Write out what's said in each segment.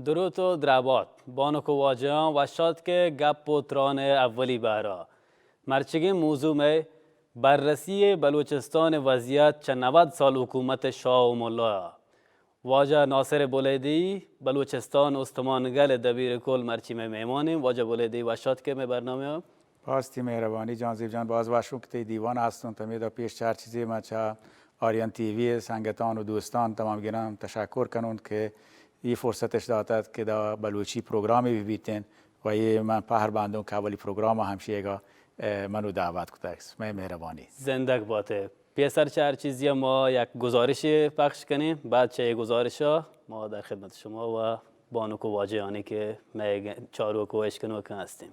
دروت و درابات، بانک و واجہاں وشات کہ گپ و تران اولی بہرا۔ مرچگیں موضوع مئے بررسی بلوچستان وضعیت چہ نود سال حکومت شاہ و ملا۔ واجہ ناصر بلیدی، بلوچستان استمان گل دبیر کل، مرچی مئے مہمان ایں۔ واجہ بلیدی، وشات کہ مئے برنامہ۔ باز تئی مہربانی جہانزیب جان، باز وش اوں کہ تئی دیوان ہستوں۔ تمیدا پیش چار چیزے من چہ آریان ٹی وی سنگتان و دوستان تمام گراں تشکر کنوں کہ اے فرصتش داتگ کہ دا بلوچی پروگرامے بہ بیتیں و اے من پہر بندوں کہ اولی پروگرام ہمشیگا، اه، منو دعوت کتگ۔ مئے مہربانی۔ زندگ باتے۔ پیسر چہ ہر چیزی ما یک گزارشے پخش کنیں، بعد چہ اے گزارشا ما در خدمت شما و بانک و واجہانی کہ مئے چاروک و اشکنوکاں ہستیں۔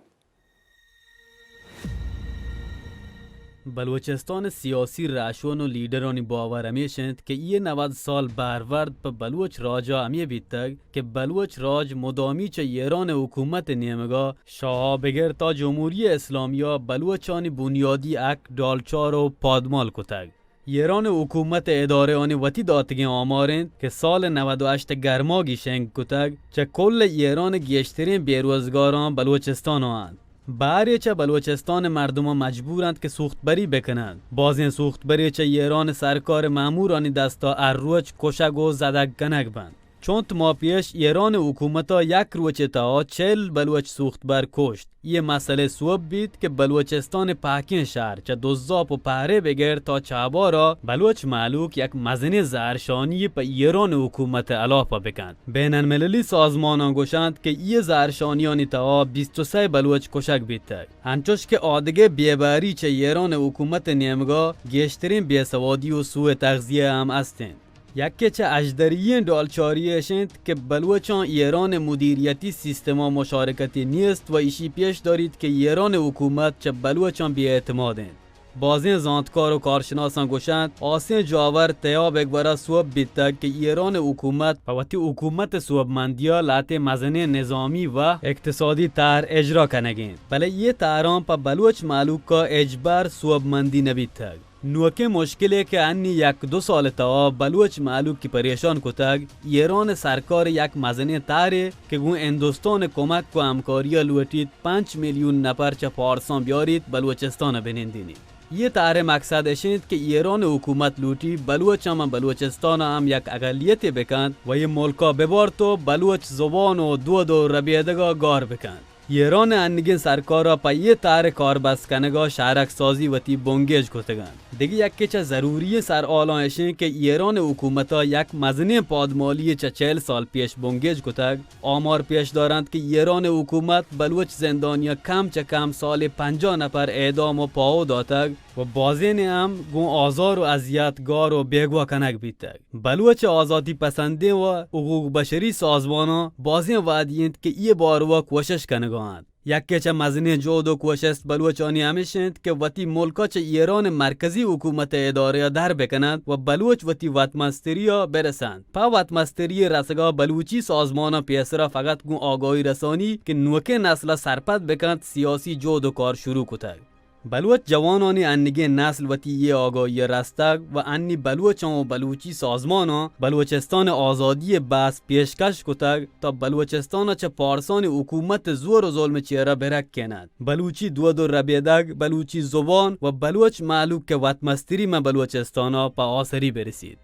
بلوچستان سیاسی رہشون و لیڈرانی باور ہمیش انت کہ اے نود سال بہرورد پہ بلوچ راجا ہمے بیتگ کہ بلوچ راج مدامی چہ ایران حکومت نیمگا شاہا بگر تا جمہوری اسلامیا بلوچانی بنیادی حق ڈالچار و پادمال کتگ۔ ایران حکومت ادارہانی وتی داتگیں آمار انت کہ سال نود و ہشت گرماگی شنگ کتگ، چہ کل ایران گیشتریں بے روزگاراں بلوچستانا انت۔ بہرے چہ بلوچستان مردمان مجبور انت کہ سوختبری بکننت۔ بازیں سوختبرے چہ ایران سرکار مامورانی دستا ہر روچ کشگ و زدگ کنگ بنت۔ چنت ماہ پیش ایران حکومتا یک روچے تہا چل بلوچ سوختبر کشت۔ اے مسئلہ سوب بیت کہ بلوچستان پہکیں شہر چہ دزاپ و پہرے بگر تا چابارا بلوچ مہلوک یک مزنیں زہرشانی پہ ایران حکومت ہلاپا بکنت۔ بین المللی سازماناں گوشنت کہ اے زہرشانیانی تہا بیست و سئے بلوچ کشگ بیتگ۔ انچوش کہ آدگہ بے بہری چہ ایران حکومت نیمگا گیشتریں بے سوادی و سوء تغذیہ ہم است انت۔ یکے چہ اژدرییں ڈالچاری اش انت کہ بلوچاں ایران مدیریتی سیستما مشارکتی نیست و ایشی پیش داریت کہ ایران حکومت چہ بلوچاں بے اعتماد انت۔ بازیں زانتکار و کارشناساں گوشنت، آسیں جاور تیاب گورا سوب بیتگ کہ ایران حکومت پہ وتی حکومت سوبمندیا لہتے مزنیں نظامی و اقتصادی طرح اجرا کنگ انت، بلے اے طرحاں پہ بلوچ مہلوکا ہچبر سوبمندی نہ بیتگ۔ نوکیں مشکلے کہ انی یک دو سال تہا بلوچ مہلوکی پریشان کتگ، ایران سرکار یک مزنیں طرحے کہ گوں ہندوستان کمک و ہمکاریا لوٹیت پنچ میلیون نفر چہ پارساں بیاریت بلوچستان بنندینیت۔ اے طرح مقصد اش انت کہ ایران حکومت لوٹی بلوچاں ماں بلوچستان ہم یک اقلیتے بکنت و اے ملکا ببارت و بلوچ زبان و دود و ربیدگا گار بکنت۔ ایران انگیں سرکارا پہ اے طرح کاربست کنگا شہرک سازی وتی بنگیج کتگ انت۔ دگہ یکے چہ ضروری سرحالاں اش انت کہ ایران حکومتا یک مزنیں پادمالی چہ چہل سال پیش بنگیج کتگ۔ آمار پیش دارنت کہ ایران حکومت بلوچ زندانیا کم چہ کم سال پنجاہ نفر اعدام و پاہو داتگ و بازینے ہم گوں آزار و اذیت گار و بیگواہ کنگ بیتگ۔ بلوچ آزاتی پسندیں و حقوق بشری سازماناں بازیں وہدی انت کہ اے باروا کوشش کنگا انت۔ یکے چہ مزنیں جہد و کوشست بلوچانی ہمیش انت کہ وتی ملکا چہ ایران مرکزی حکومت ادارہا در بکننت و بلوچ وتی وتمستریا برسنت۔ پہ وتمستری رسگا بلوچی سازماناں پیسرا فقط گوں آگاہی رسانی کہ نوکیں نسلا سرپد بکنت سیاسی جہد و کار شروع کتگ۔ بلوچ جوانانی انیگیں نسل وتی اے آگاہی ء رستگ و انی بلوچاں و بلوچی سازماناں بلوچستان ء آزادی ء بحث پیشکش کتگ تا بلوچستان ء چہ پارسانی حکومت ء زور و ظلم ء چیرا برکینت۔ بلوچی دود و ربیدگ، بلوچی زبان و بلوچ مہلوک ء وتمستری ماں بلوچستان ء پہ آسری برسیت۔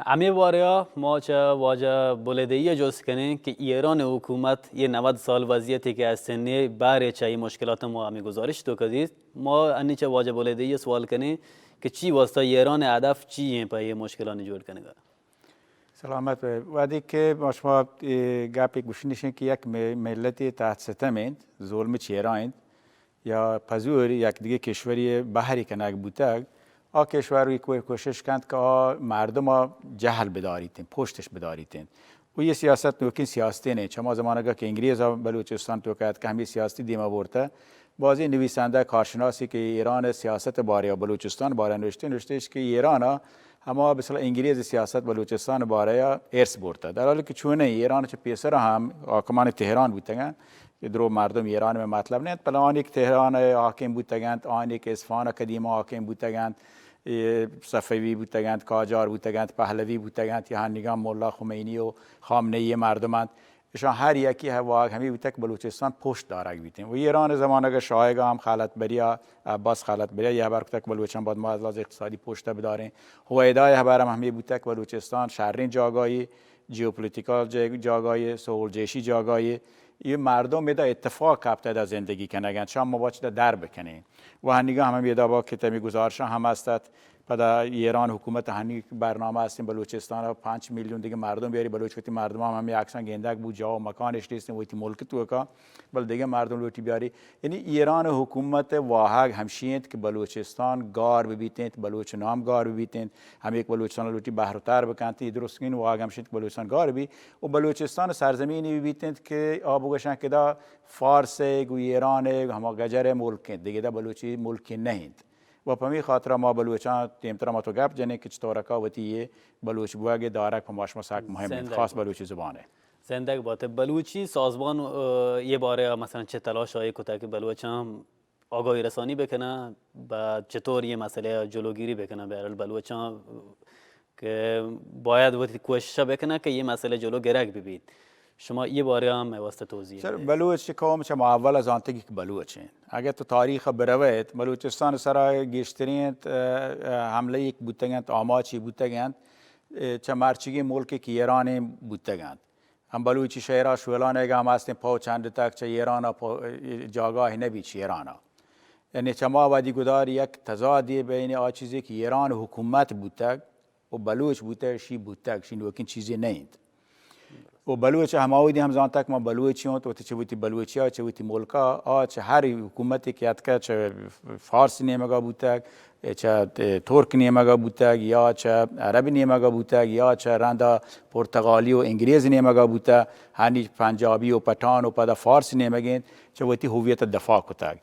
ہمے بارہ ء ما چہ واجہ بلیدئی ء جست کنیں کہ ایران حکومت یہ نود سال وضعیتی کہ ہستیں نے بارے چہ یہ مشکلات ما ہمیں گزارش تو کدیت۔ ما انی چہ واجہ بلیدئی ء سوال کنیں کہ چی واسطہ ایران ء ہدف چی ہیں پہ یہ مشکلانی جوڑ کنگا؟ سلامت بئے۔ وہدے کہ ما شما اے گپے گوشنشیں کہ یک مے-، ملتے تحت ستم انت، ظلم چیرا انت، یا پزور یک دگہ کشوری بہری کنگ بوتگ، آ کشور وی کو-، کوشش کنت کہ آ مردم جہل بداریتیں، پشتش بداریتیں۔ و یہ سیاست نوکیں سیاستے نہیں۔ چما زمانگا کہ انگریز بلوچستان تو کہت کہ ہمیں سیاستی دیما بورتا، بازیں نویسندہ کارشناسی کہ ایران سیاست بارے و بلوچستان بارے نوشتے، نوشتش کہ ایران ہما مثلا انگریز سیاست بلوچستان بارے ارث برتہ، در حالی کہ چون نہیں، ایران چہ پیسر ہم حاکمان تہران بوتگن، اے درو مردم ایران ءِ مطلب نہ انت، بلے آنی کہ تہران ءِ حاکم بوتگ انت، آنی کہ اصفہان ءِ قدیم حاکم بوتگ انت، اے صفوی بوتگ انت، قاجار بوتگ انت، پہلوی بوتگ انت، یا ہنیگاں ملا خمینی و خامنہ ای مردم انت، اشاں ہر یکی ءِ واہگ ہمے بوتگ کہ بلوچستان پشت دارگ بیتیں۔ و ایران ءِ زمانگ ءَ شاہگ ءَ ہم خلعت بریا، عباس خلعت بریا یہ ہبر کتگ کہ بلوچاں باید ما از لحاظ اقتصادی پشت ءَ بداریں۔ ہویدا ءِ ہبر ہم ہمے بوتگ کہ بلوچستان شریں جاگاہے، جیوپولیٹیکل جاگاہے، سول جیشی جاگاہے، اے مردم ادا اتفاق کپتہ ادا زندگی کنگ انت، شاں ما باید چہ ادا در بکنیں۔ و ہنیگا ہم ہمے ادا با کہ تمی گزارشاں ہم است ات، پدا ایران حکومت ہنی برنامہ است بلوچستان ءَ پنچ میلیون دگہ مردم بیاری، بلوچ وتی مردم ہم ہمے عکساں گندگ بو، جاہ و مکان اش نیست وتی ملک توکا، بل دگہ مردم لوٹی بیاری۔ یعنی ایران حکومت واہگ ہمشی انت کہ بلوچستان گار ببیت انت، بلوچ نام گار ببیت انت، ہمے کہ بلوچستان لوٹی بہر و تر بکنت، اے درستگین واہگ ہمشی انت کہ بلوچستان گار بی و بلوچستان سرزمینی ببیت انت کہ آ بگوشن کہ دا فارس ءِ گو ایران ءِ ہما گجر ءِ ملک انت، دگہ دا بلوچی ملکی نہ انت۔ و پمی خاطرا ما بلوچاں دیمترا ما تو گپ جنیں کہ چطورکا وتی یہ بلوچ بوگ ءِ دارگ پہ ما شما سک مہم انت، زندگ خاص بات۔ بلوچی زبان ءِ۔ زندگ بات۔ بلوچی سازمان، اه، یہ بارے مثلاً چہ تلاش آئی کتا کہ بلوچاں آگاہی رسانی بکنن، با چطور یہ مسئلہ جلوگیری بکنن؟ بہرحال بلوچاں کہ باید وتی کوشش بکنن کہ یہ مسئلہ جلو گرگ ببیت۔ شما یہ بارے ہم مئے واسطہ توضیح سر، بدے۔ بلوچ قوم چہ ما اول زانتگی کہ بلوچ ہیں۔ اگر تو تاریخ برویت، بلوچستان سرا گیشترین، اه، اه، حملہ یک بوتگ انت، آماچی بوتگ انت، اه، چہ مرچگی ملک کہ ایران بوتگ انت۔ ہم بلوچی شہرا شولان ءَ ہم ہستیں پوج چنڈتگ چہ ایران ءَ پو-، جاگاہ نہ بیت چہ ایران ءَ۔ یعنی چہ ما وہدی گدار یک تضادے بین آ چیزے کہ ایران حکومت بوتگ و بلوچ بوتگ، شی بوتگ، شی نوکین چیزے نہ انت۔ و بلوچ ہما وہدی ہم زانتگ کہ ما بلوچی اوں، تو وتی چہ وتی بلوچی ءَ، چہ وتی ملک ءَ، آ چہ ہر حکومتے کہ اتکہ، چہ فارس نیمگا بوتگ، چہ ترک نیمگا بوتگ یا چہ عرب نیمگا بوتگ یا چہ رندا پرتگالی و انگریز نیمگا بوتگ، ہنی پنجابی و پٹھان و پدا فارس نیمگ انت، چہ وتی ہویت دفاع کتگ۔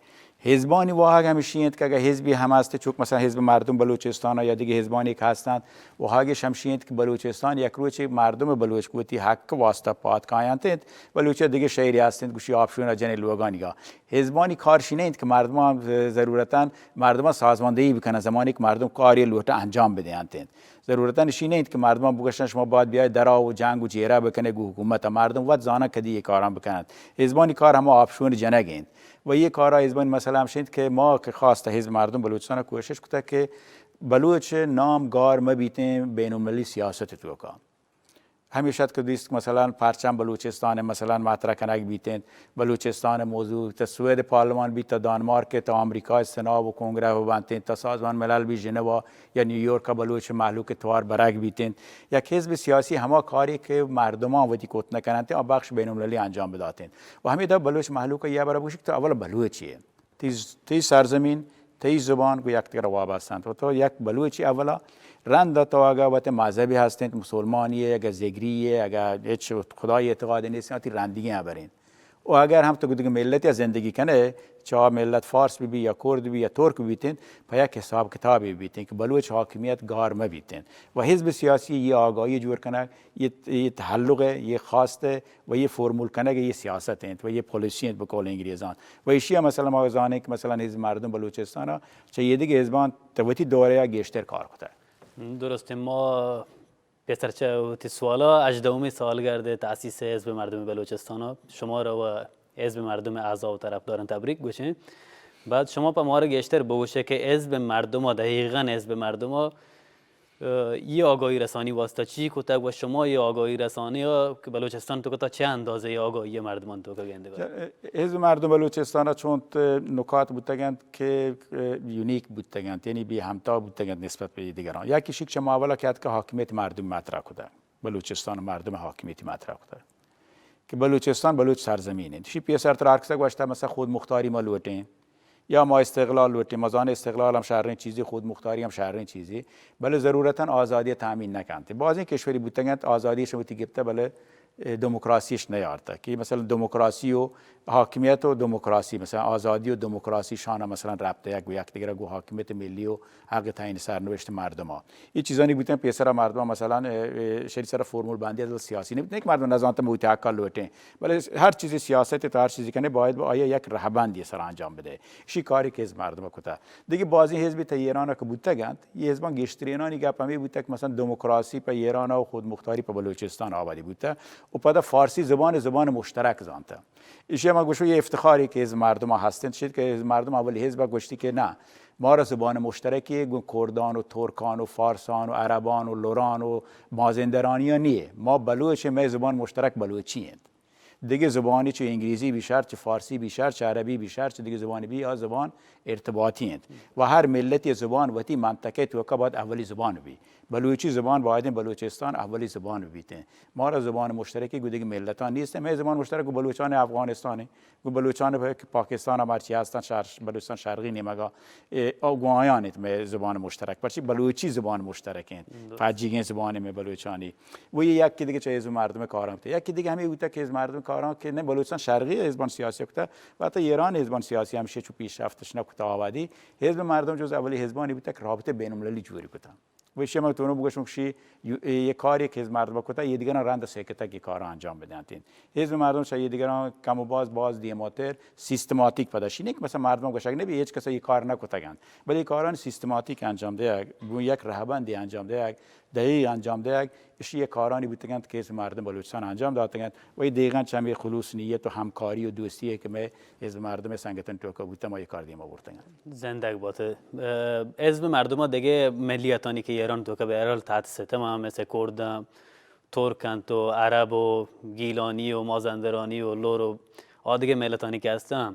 حزبانی واہگ ہمشی انت کہ اگہ حزبی ہم است، چوک مثلاً حزب مردم بلوچستان یا دگہ حزبانی کہ ہستند، واہگش ہمشی انت کہ بلوچستان یک روچے مردم بلوچ کہ وتی حق واسطہ پاد کاینت انت، بلوچ دگہ شہری ہست انت، گوشی آپشون جنے لوگانیگا۔ حزبانی کار شی نہ انت کہ مردمان ضرورتاً مردمان سازماندہی بکنن، زمانی کہ مردم کاری لوٹا انجام بدینت انت۔ ضرورتاً شی نہ انت کہ مردمان بگوشن شما باید بیاید درا و جنگ و جیرہ بکنے گو حکومت۔ مردم وت زانن کدی یہ کاران بکنن۔ حزبانی کار ہما آپشون جنگ انت۔ و یہ کارا حزبانی مسئلہ ہمش انت کہ ما کہ خواست حزب مردم بلوچستان کوشش کتگ کہ بلوچ نام گار مبیتیں بین المللی سیاست توکا۔ ہمیش ات کہ دیست کہ مثلاً پرچم بلوچستان ءَ مثلاً مطرح کنگ بیت انت، بلوچستان ءِ موضوع تا سوئد پارلمان بیت، تا دانمارک، تا آمریکا ءِ سنا و کنگرہ و بنت انت، تا سازمان ملل بی ژنوا یا نیویارک ءَ بلوچ مہلوک ءِ توار برگ بیت انت۔ یک حزب سیاسی ہما کاری کہ مردمان وتی کت نہ کننت، آ بخش بین المللی انجام بدات انت۔ و ہمے دا بلوچ مہلوک ءَ یہ برا بگوشی کہ تو اول بلوچے۔ تئی، تئی سرزمین، تئی زبان گوں یکدگر ءَ وابستہ انت۔ و تو یک بلوچے اولا، رند تو اگہ وت مذہبی ہست انت، مسلمانی ئے، اگہ زگری ئے، اگہ ہچ خدای اعتقاد نیست، وتی رندیگیں ہبر انت۔ و اگر ہم تو گدگ ملت یا زندگی کنے، چاہ ملت فارس بی بی یا کرد بی یا ترک بیت انت، پہ یک حساب کتابی بیت انت کہ بلوچ حاکمیت گار مہ بیت انت۔ و حزب سیاسی یہ آگاہی جوڑ کنگ، یہ، یہ تحلق ہے، یہ خواست ہے، و یہ فارمول کنگ یہ سیاست انت و یہ پالیسی انت بقول انگریزان۔ و ایشی ءَ مثلاً ما زانیں کہ مثلاً حزب مردم بلوچستان ءَ چہ یہ دگہ حزبان تو وتی دورہ ءَ گیشتر کار کتگ۔ درست، ما پیسر چہ وتی سوالا ہژدہمی سالگرد تاسیس حزب مردم بلوچستان ءَ شما را و حزب مردم اعضا و طرفداران تبریک گوشیں۔ بعد شما پہ مارا گیشتر بگوشے کہ حزب مردم ءَ، دقیقاً حزب مردم ءَ اه، یہ آگاہی رسانی واسطہ چی کتگ و شما یہ آگاہی رسانی ءَ کہ بلوچستان توکا تا چہ اندازہ یہ آگاہی مردمان توکا گندگ؟ حزب مردم بلوچستان ءَ چونت نکات بوتگ انت کہ، اه، یونیک بوتگ انت، یعنی بے ہمتا بوتگ انت نسبت بہ دیگران۔ یکی شک چہ ما اولا کہ اتکہ حاکمیت مردم مطرح کتگ، بلوچستان مردم حاکمیت مطرح کتگ کہ بلوچستان بلوچ سرزمین انت۔ شی پیسر ترا ہر کسا گوشتہ مثلاً خود مختاری ما لوٹیں، یا ما استقلال لوٹیں، ما زانیں استقلال ہم شریں چیزے، خود مختاری ہم شریں چیزے، بلے ضرورتاً آزادی تامین نہ کنت۔ بازیں کشوری بوتگ انت، آزادی شان وتی گپتہ، بلے اه، دموکراسیش نیارتہ کہ مثلاً دموکراسی و حاکمیت و دموکراسی، مثلاً آزادی و دموکراسی شانہ مثلاً ربطہ یک گو یک دگرہ گو حاکمیت ملی و حق تعیین سرنوشت مردمہ. اے چیزانی بوتن پیسرا مردمہ مثلاً، اه، اه، شری سرا فورمول بندی از سیاسی نبوتن، یک مردم نزانتہ موتی حقا لوٹیں، بلے ہر چیزی سیاست تو ہر چیزی کنے باید با آیا یک رہبندی سرا انجام بدے. اشی کاری کہ از مردمہ کتا. دگہ بازیں حزبی تہ ایران کہ بوتگ انت، یہ حزبان گیشترینانی گپ ہمیں بوتگ کہ مثلاً دموکراسی پہ ایران و خودمختاری پہ بلوچستان آبادی بوتہ و پدا فارسی زبان زبان مشترک زانتہ. ایشی ہم گوشو یہ افتخاری کہ حزب مردم ہستن، چیز کہ حزب مردم اولی حزب گوشتی کہ نہ، مارا زبان مشترکی گو کردان و ترکان و فارسان و عربان و لوران و مازندرانیان نیه، ما بلوچ، مئے زبان مشترک بلوچی انت. دگہ زبانی چہ انگریزی بی شر، چہ فارسی بی شر، چہ عربی بی شر، چہ دگہ زبانی بی، آ زبان ارتباطی انت. و ہر ملتی زبان وتی منطقہ توکا باید اولی زبان بی. بلوچی زبان باید بلوچستان اولی زبان بیتیں. مارا زبان مشترکی گو دگہ ملتان نیست. مئے زبان مشترک گو بلوچان افغانستان، گو بلوچان پاکستان ہم ہرچی ہستن، شر-، بلوچستان شرقی نیمگا، اه، او گو آیان انت مئے زبان مشترک. پرچی بلوچی زبان مشترک انت. پجیگیں زبان مئے بلوچانی. و یہ یکی دیگہ چہ حزب مردم کاراں کتہ. یکی دیگہ ہمیں بوتہ کہ حزب مردم کاراں کہ نہ بلوچستان شرقی حزبان سیاسی کتہ، و حتی ایران حزبان سیاسی ہمشی چو پیشرفتش نہ کتہ آبادی. حزب مردم جز اولی حزبانی بوتہ کہ رابطہ بین المللی جوری کتہ. و ایشی ہم تونو بگوشم کہ شی یو-، یہ کاری کہ حزب مردم کتہ، یہ دیگران رند سیکتہ کہ کاراں انجام بدنتین. حزب مردم شاید یہ دیگران کم و باز، باز دیماتر سیستماتیک پدا شی. نہیں کہ مثلاً مردم گوشگ نبی ہیچ کسا یہ کار نہ کتگ انت، بلے یہ کاران سیستماتیک انجام دیگ، گوں یک رہبندی انجام دیگ، دہی انجام دیگ، اشی یہ کارانی بوتگ انت کہ حزب مردم بلوچستان انجام داتگ انت و یہ دیگان چہ ہمیں خلوص نیت و ہمکاری و دوستی ہے کہ میں حزب مردم سنگتن توکا بوتہ ما یہ کار دیما برتگ انت. زندگ بات. اه، حزب مردم دگہ ملیتانی کہ ایران توکا بہرحال تحت ستم ہم مثل کرد، ترک انت و عرب و گیلانی و مازندرانی و لور و آ دگہ ملتانی کہ ہستن،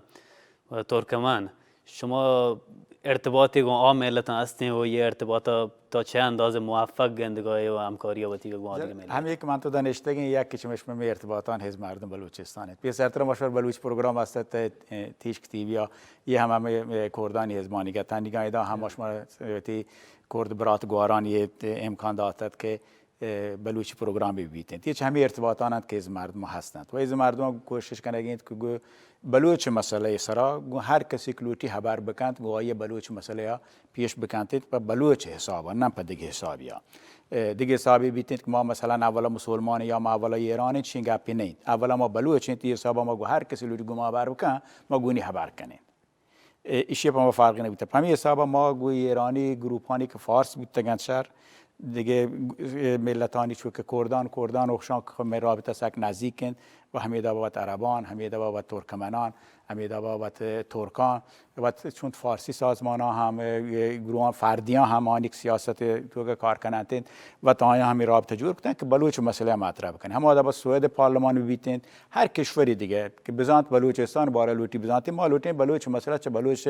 و ترکمن، شما ارتباطی گوں آ ملتاں ہستیں و یہ ارتباط تا چہ انداز موفق گندگائے و ہمکاری وتی گوں آ دگہ ملت؟ ہم یک من تو دانشتگیں یک کہ چمش میں ارتباطان حزب مردم بلوچستان ہے. پیسرتر مشور بلوچ پروگرام است، اه، تیشک ٹی وی آ، یہ ہم ہمیں کردانی حزبانی گتن نگاہ دا ہم شما تی کرد برات گواران یہ امکان داتت کہ اه، بلوچی پروگرام بہ بیت انت. یہ چہ ہمیں ارتباطان انت کہ از مردم ہست انت. و از مردم کوشش کنگ انت کہ گو بلوچ مسئلہ سرا گو ہر کسی کہ لوٹی حبر بکنت، گو آئی بلوچ مسئلہ پیش بکنت انت، پہ بلوچ حساب، نہ پہ دگہ حسابی. اه، دگہ حسابی بیت انت کہ ما مثلاً اولا مسلمان یا ما اولا ایران انت، چین گپی نہیں. اولا ما بلوچ انت، یہ حساب ما گو ہر کسی لوٹی گو ما حبر بکن، ما گونی حبر کنیں. اه، ایشی پہ ما فرقی نبوتہ. پہ ہمیں حسابا ما گو ایرانی گروپانی کہ فارس بوتگنت شر، دگہ، اه، ملتانی چو کہ کردان، کردان اوخشان کہ میں رابطہ سک نزدیک انت و ہمیں دا بابت عربان، ہمیں دا بابت ترکمنان، ہمیں دا بابت ترکان، وت چون فارسی سازمانان ہم، اه، گروہان فردیان ہم آنی کہ سیاست تو کہ کار کننت انت، وت آیان ہمیں رابطہ جوڑ کتن کہ بلوچ مسئلہ مطرح بکن. ہما دا بس سوئد پارلمان بیت انت، ہر کشوری دیگہ کہ بزانت بلوچستان بارہ لوٹی بزانت، ما لوٹیں بلوچ مسئلہ چہ بلوچ،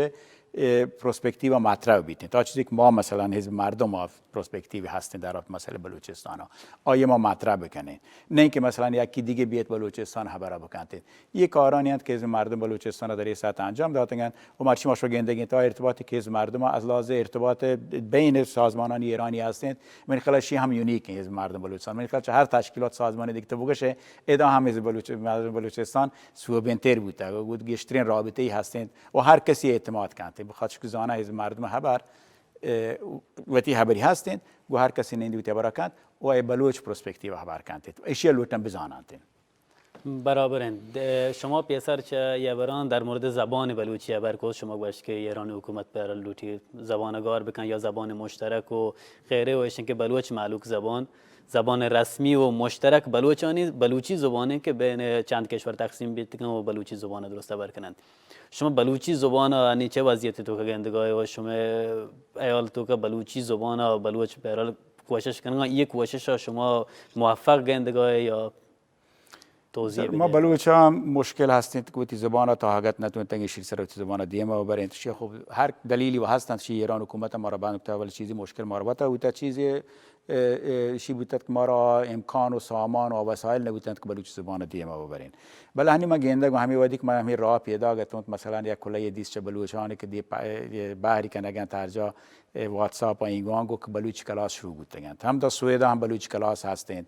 اه، پروسپیکتیو مطرح بیتیں. تا چیزی کہ ما مثلاً حزب مردم آ پروسپیکتیو ہستیں در مسئلہ بلوچستان آ، آئی ما مطرح بکنیں. نہیں کہ مثلاً یکی دیگہ بیت بلوچستان حبرہ بکنت. یہ کارانی انت کہ حزب مردم بلوچستان در یہ سطح انجام داتگن. و مرچی ما شو گندگیں تا ارتباط کہ حزب مردم از لحاظ ارتباط بین سازمانان ایرانی ہستیں، من خیال شی ہم یونیک ہیں حزب مردم بلوچستان. من خیال چہ ہر تشکیلات سازمان دیگه تو بگوشے، ادا ہم حزب بلوچ-، مردم بلوچستان سوبین تر بوتا، گود گشترین رابطه ای ہستیں و ہر کسی اعتماد کنت. بخاطر کہ زانه حزب مردم خبر، اه، وتی خبری ہستیں، گو ہر کسی نیندی وتی خبر کنت و ای بلوچ پروسپیکتیو خبر کنت. اشیا لوٹن بزانانت. برابر انت. د-، شما پیسر چہ یبران در مورد زبان بلوچی ہبر کت، شما گوشت کہ ایران حکومت پر لوٹی زبان گار بکن یا زبان مشترک و غیره و ایشن کہ بلوچ مهلوک زبان، زبان رسمی و مشترک بلوچانی، بلوچی زبان انت کہ بین چند کشور تقسیم بیت کن و بلوچی زبان درست ہبر کننت. شما بلوچی زبان انی چه وضعیت تو کہ گندگاه و شما ایال تو کہ بلوچی زبان بلوچ بهرحال کوشش کنگا، یہ کوشش شما موفق گندگاه یا توضیح ما بدے؟ بلوچاں مشکل ہستیں کہ وتی زبان ء تاہگت نہ تونتگ ایشی سر وتی زبان ء دیم ء بریں. شی خب ہر دلیلی و ہستن، شی ایران حکومت ء مارا بند کتا، ولی چیزی مشکل مارا بتا ہوتا، چیزی، اه، اه، شی بوتت کہ مارا امکان و سامان و وسائل نہ بوتنت کہ بلوچی زبان ء دیم ء بریں. بلے ہنی من گندگ و ہمیں وقتی کہ من ہمیں راہ پیدا گتونت، مثلاً یک کلہ دیست چہ بلوچان کہ دی پ-، اه، بحری کنگن ترجا، اه، واتساپ ء اینگوان گو کہ بلوچی کلاس شروع بوتگن. ہم دا سویدا ہم بلوچی کلاس ہستیں.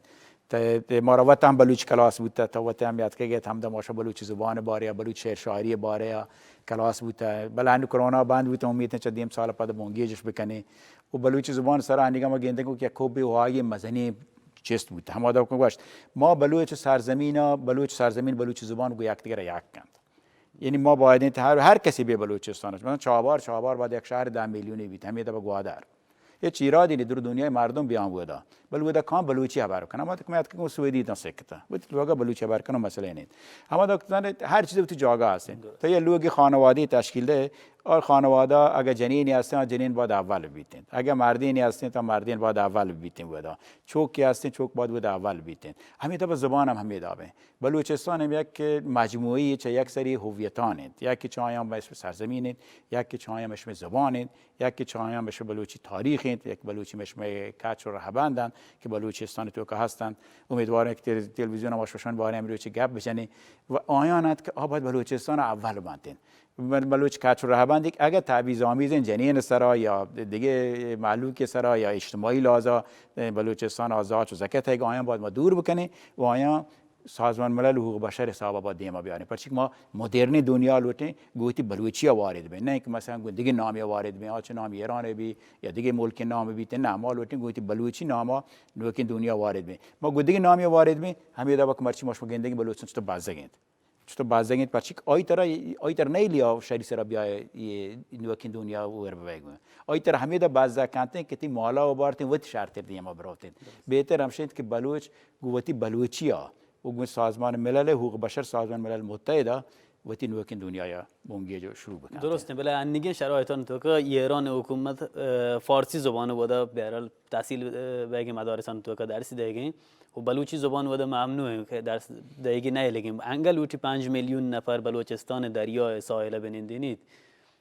تے، تے مارا وت ہم بلوچ کلاس بوتہ، تا وت ہم یاد کہ گیت، ہمدا ماشا بلوچ زبان بارے، بلوچ شعر شاعری بارے کلاس بوتہ۔ بلے انو کرونا بند بوتہ، امید چہ دیم سال پد بونگیجش بکنیں۔ و بلوچ زبان سرا انیگا ما گندگو کہ یک کوبی وائی مزنی چست بوتہ۔ ہما دو گوشت، ما بلوچ سرزمین، بلوچ سرزمین، بلوچ زبان گو یک دیگر یک کنت۔ یعنی ما باید انت ہر، ہر کسی بے بلوچستان، مثلاً چابار، چابار باید یک شہر دہ میلیونی بیت، ہمیں دبا گوادر۔ ہچ ایرادی نی، در دنیای مردم بیان ودا۔ بل ودا کان بلوچی ہبر کنن۔ ما تو کمیت کہ سویدی تاں سکتا۔ وتی لوگا بلوچی ہبر کنن مسئلہ نیت۔ ہما دکتر ہر چیز وتی جاگا ہستن۔ تو یہ لوگی خانوادی تشکیل دے اور خانوادہ اگر جنینی ہستن، جنین باید اول بیتن۔ اگر مردینی ہستن تو مردین باید اول بیتن ودا۔ چوک کی ہستن، چوک باید ودا اول بیتن۔ ہمیں دبا زبان ہم ہمیں دابیں۔ بلوچستان ہم یک مجموعی چہ یک سری ہویتان انت۔ یکی چہ آیان مشم سرزمین انت، یکی چہ آیان مشم زبان انت، یکی چہ آیان مشم بلوچی تاریخ انت، یک بلوچی مشم کچ و رہبند انت کہ بلوچستان توکا ہستند۔ امیدواریں کہ تل-، تلویزیون ما شوشان بارے امروچی گپ بجنیں و آیان انت کہ آ باید بلوچستان اول بنت انت۔ بل-، بلوچ کچ و رہبند یک اگر تبعیض آمیزیں جنین سرا یا دیگه مهلوک سرا یا اجتماعی لحاظا بلوچستان آزاد و زکت ہے کہ آیان باید ما دور بکنیں و آیان سازمان ملل حقوق بشر حسابا با دیما بیاریں، پرچہ کہ ما مدرنی دنیا لوٹیں گوتی بلوچی وارد بیں، نہ کہ مثلاً گو دگہ نامی وارد بیں، آ چہ نام ایران بی یا دگہ ملک نام بیت، نہ، ما لوٹیں گوتی بلوچی ناما نوکیں دنیا وارد بیں۔ ما گو دگہ نامی وارد بیں، ہمیں دا وقت مرچی ما شما گندگی بلوچستان چطور بزگ انت۔ چطور بزگ انت، پرچہ کہ آئی ترا، آئی ترا نہیں لیا شری سرا بیا یہ نوکیں دنیا ور بوگ۔ آئی ترا ہمیں دا بزگ کنتے کہ تی مالا و بارتے وتی شرط دیما بروتیں۔ بہتر ہمشہ انت کہ بلوچ گو وتی بلوچیا و گوں سازمان ملل حقوق بشر، سازمان ملل متحد ء وتی نوکیں دنیا ء بنگیج شروع بکنت۔ درست انت، بلے انیگیں شرایطان توکا ایران حکومت، اه، فارسی زبان ودا بہرحال تحصیل، اه، بیگیں مدارسان توکا درس دیگیں و بلوچی زبان ودا ممنوع انت کہ درس دیگی نہ، لیکن انگل وتی پنج میلیون نفر بلوچستان دریا ساحل بنندینیت۔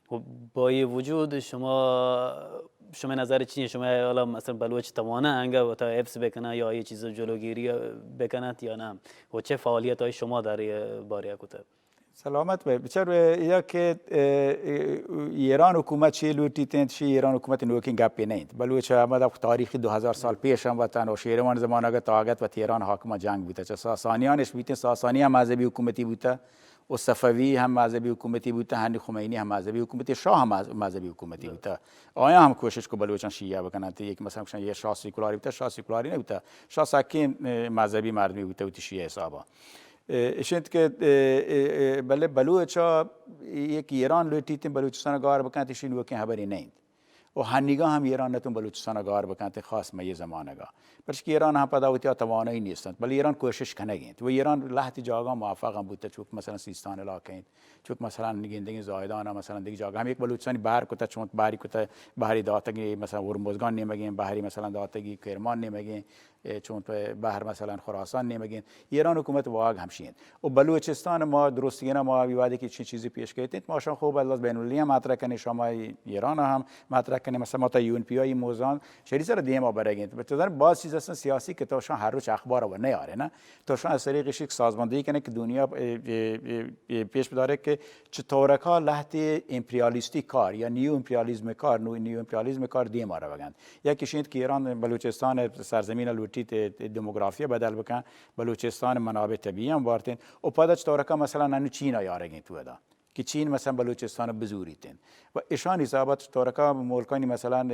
خب، با یہ وجود شما، شما نظر چی انت؟ شما حالا مثلاً بلوچ توانا انگا وتا حفظ بکنن یا یہ چیز جلوگیری بکنت یا نہ؟ و چه فعالیت های شما در یہ باره کتہ؟ سلامت بے۔ بچار یا کہ، اه، اه، ایران حکومت چی لوٹیت انت، شی ایران حکومت نوکیں گپے نہ انت۔ بلوچ ہمدا تاریخی دو ہزار سال پیش ہم وطن و شیروان زمانگ تاگت وت ایران حاکمان جنگ بوتہ۔ چہ ساسانیانش بیتیں، ساسانی ہم مذہبی حکومتی بوتہ۔ و صفوی ہم مذہبی حکومتی بوتہ، ہنی خمینی ہم مذہبی حکومتی، شاہ ہم مذ-، مذہبی حکومتی بوتہ۔ آیاں ہم کوشش کو بلوچاں شیعہ بکننت، یک مثلاً گوشن یہ شاہ سیکولاری بوتہ، شاہ سیکولاری نہ بوتہ، شاہ سکیں، اه، مذہبی مردمی بوتہ وتی شیعہ حسابا۔ اه، اشنت کہ، اه، اه، اه، بلے بلوچا یک ایران لوٹیت بلوچستان گار بکنت، اشی نوکیں خبری نہ انت۔ و ہنیگا ہم ایران نتون بلوچستان گار بکنت، خاص مئے زمانگا۔ پرچہ کہ ایران ہم پدا وتی آ توانائی نیست انت، بلے ایران کوشش کنگ انت۔ و ایران لہتی جاگہ موفق ہم بوتہ، چوک مثلاً سیستان علاقہ انت، چوک مثلاً گندگیں زاہدان، مثلاً دیگہ جاگہ ہم یک بلوچستانی بہر کتہ، چونت بہری کتہ، بہری داتگی مثلاً ہرمزگان نیمگیں، بہری مثلاً داتگی کرمان نیمگیں، اے، چون تو بحر مثلاً خراسان نیمگین، ایران حکومت واگ ہمشی انت۔ و بلوچستان ما درستگینا ما وی وعدے کہ چی چیزی پیش کیت انت، ما شان خوب اللہ بین المللی ہم مطرح کنیں، شما ایران ہم مطرح کنیں، مثلاً ما تا یو این پی آئی موزان شری سر دیما برگ انت۔ بچہ زن باز چیز ہستن سیاسی کہ تو شان ہر روچ اخبار و نیارے نا، تو شان از طریق شک سازماندہی کنیں کہ دنیا، اے، اے، اے، اے پیش بدارے کہ چطورکا لہتے امپریالیستی کار یا نیو امپریالیزم کار، نو، نیو امپریالیزم کار دیما روگند۔ یکیش انت کہ ایران بلوچستان سرزمین لوٹیت، دموگرافی بدل بکن، بلوچستان منابع طبیعی ہم بارتین و پدا چطورکا مثلاً انو چین یارگ انت ودا کہ چین مثلاً بلوچستان بزوریتین و اشان حسابا چطورکا ملکانی مثلاً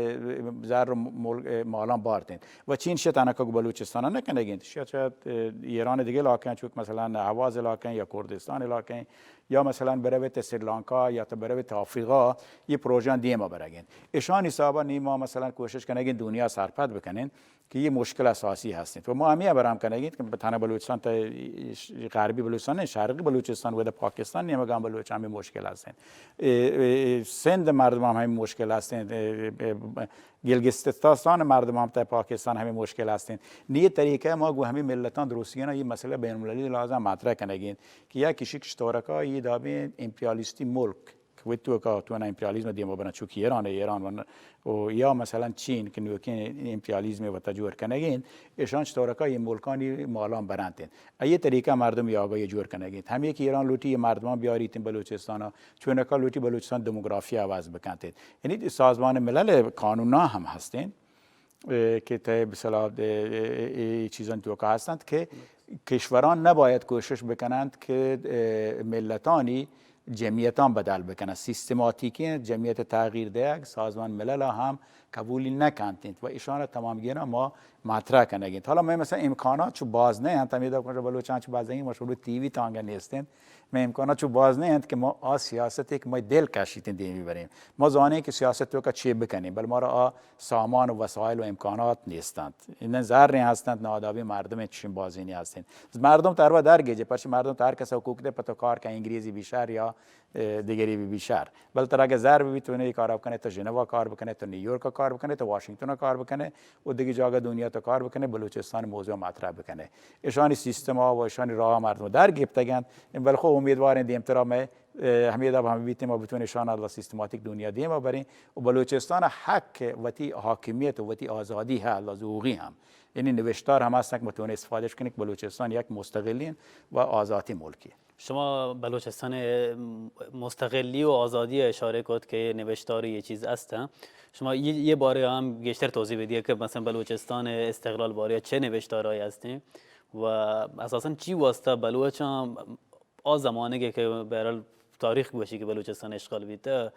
زر و مل-، مالان بارتین و چین شت انکا گو بلوچستان نکنگ انت، شت ایران دیگه علاقہ چوک مثلاً اهواز علاقہ یا کردستان علاقہ یا مثلاً بروت سریلانکا یا تو بروت آفریقا، یہ پروژہ دیما برگ انت۔ اشان حسابا نی ما مثلاً کوشش کنگیں دنیا سرپد بکنیں کہ یہ مشکل اساسی ہستیں۔ تو ما ہمیں برام کنگیں کہ تنہا بلوچستان تا غربی بلوچستان نہیں، شرقی بلوچستان ودا پاکستان نیمگان بلوچ ہمیں مشکل ہستیں۔ اے، اے، سندھ مردم ہم ہمیں مشکل ہستیں۔ اے، اے، گلگستستان مردم ہم تا پاکستان ہمیں مشکل ہستیں۔ نی طریقہ ما گو ہمیں ملتان درستگینا یہ مسئلہ بین المللی لازم مطرح کنگیں۔ کہ یک کشی کشتورکا یہ دابیں امپریالیستی ملک کہ وتی توکا تو نا امپریالیزم دیما بنا چوکی ایران ہے، ایران ون و یا مثلاً چین کہ نوکیں امپریالیزم وتا جوڑ کنگین، ایشان چطورکا یہ ملکانی مالان برانتین۔ ای طریقہ مردم یا آگاہی جوڑ کنگین۔ ہمیں کہ ایران لوٹی یہ مردمان بیاریتین بلوچستانا، چونکا لوٹی بلوچستان دموگرافی عوض بکنتین۔ یعنی سازمان ملل قانونا ہم ہستین۔ اه، که تای بسلا، اه، اه، اه، ای چیزان توکا هستند که کشوران نباید کوشش بکنند که، اه، ملتانی جمعیتان بدل بکنند. سیستماتیکی جمعیت تغییر دیگ سازمان ملل هم قبولی نکنتینت و ایشان تمام گینا ما مطرح کنگینت. حالا ما مثلا امکانات چو باز نه انت، همیدا کنجا بلوچان چو باز نگین، ما شروع تی وی تانگا نیستین. ما امکانات چو باز نه انت که ما آ سیاست که ما دل کشیتین دیمی بریم. ما زانین که سیاست توکا چی بکنیم، بل ما را آ سامان و وسایل و امکانات نیستند. این زر هستند، نادابی مردم چشم بازینی هستند. مردم تر و در گیجه، پرچه مردم تر کس حقوق ده پتو کار که انگریزی بیشتر یا اه، دیگری بی بی شر. بل ترا اگه زر ببی، تو نه کار بکنه، تو ژنوا کار بکنه، تو نیویورک کار بکنه، تو واشنگتن کار بکنه و دیگه جاگه دنیا تو کار بکنه، بلوچستان موضوع مطرح بکنه. اشانی سیستم ها و اشانی راه مردم در گپتگند. بل خو امیدوارین دیمترا مه، اه، همیدا هم بیتیم و بتون اشان الله سیستماتیک دنیا دیما برین و بلوچستان حق وتی حاکمیت و وتی آزادی ها، الله ذوقی هم. یعنی نوشتار هم هستن که متون استفادهش کنه که بلوچستان یک مستقلین و آزادی ملکی. شما بلوچستان مستقلی و آزادی اشاره کرد که نوشتاری یه چیز است. شما یه، یه باره هم گیشتر توضیح بدیه که مثلا بلوچستان استقلال باره چه نوشتارهایی هستیم و اساسا چی واسطه بلوچ هم آ زمانه که، که بهرحال تاریخ گوشی که بلوچستان اشغال بیته،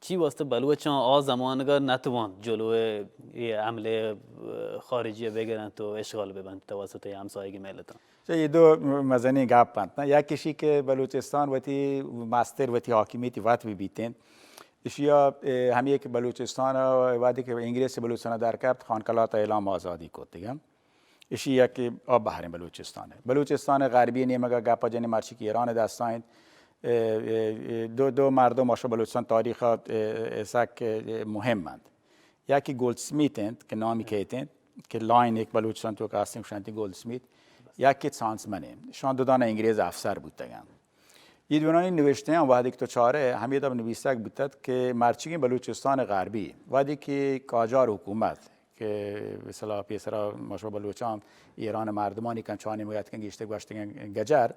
چی واسطه بلوچاں آ زمانگا نتوانت جلوئے اے حملے، اه، خارجی بگرنت و اشغال ببنت توسط اے ہمسایگی ملتاں؟ چہ اے دو مزنیں گپ انت، نہ؟ یکیشی کہ بلوچستان وتی مستر وتی حاکمیتی وت بہ بیتین۔ اشیا، اے، ہمے کہ بلوچستان وہدے کہ انگریز بلوچستان در کپت، خان کلات اعلام آزادی کت دگہ۔ اشی یک آ بہریں بلوچستان ء۔ بلوچستان غربی نیمگا گپ جنی مرچی کہ ایران دستا انت۔ اه، اه، اه، دو، دو مردم آشو بلوچستان تاریخ ء، اه، اه، سک، اه، مهم انت۔ یکی گولد سمیت انت کہ نامی کیت انت کہ لائن ایک بلوچستان توکا ہستیں گوشنتی گولد سمیت۔ یکی سانسمن انت۔ شان دو دانہ انگریز افسر بوتگن۔ یہ دونانی نوشتیاں وہدے کہ تو چارے، ہمے دب نویسگ بوتت کہ مرچیگیں بلوچستان غربی، وہدے کہ قاجار حکومت کہ مثلا پیسرا ما شما بلوچاں ایران مردمانی کن چانی مگت کن گیشتر گوشتگن گجر،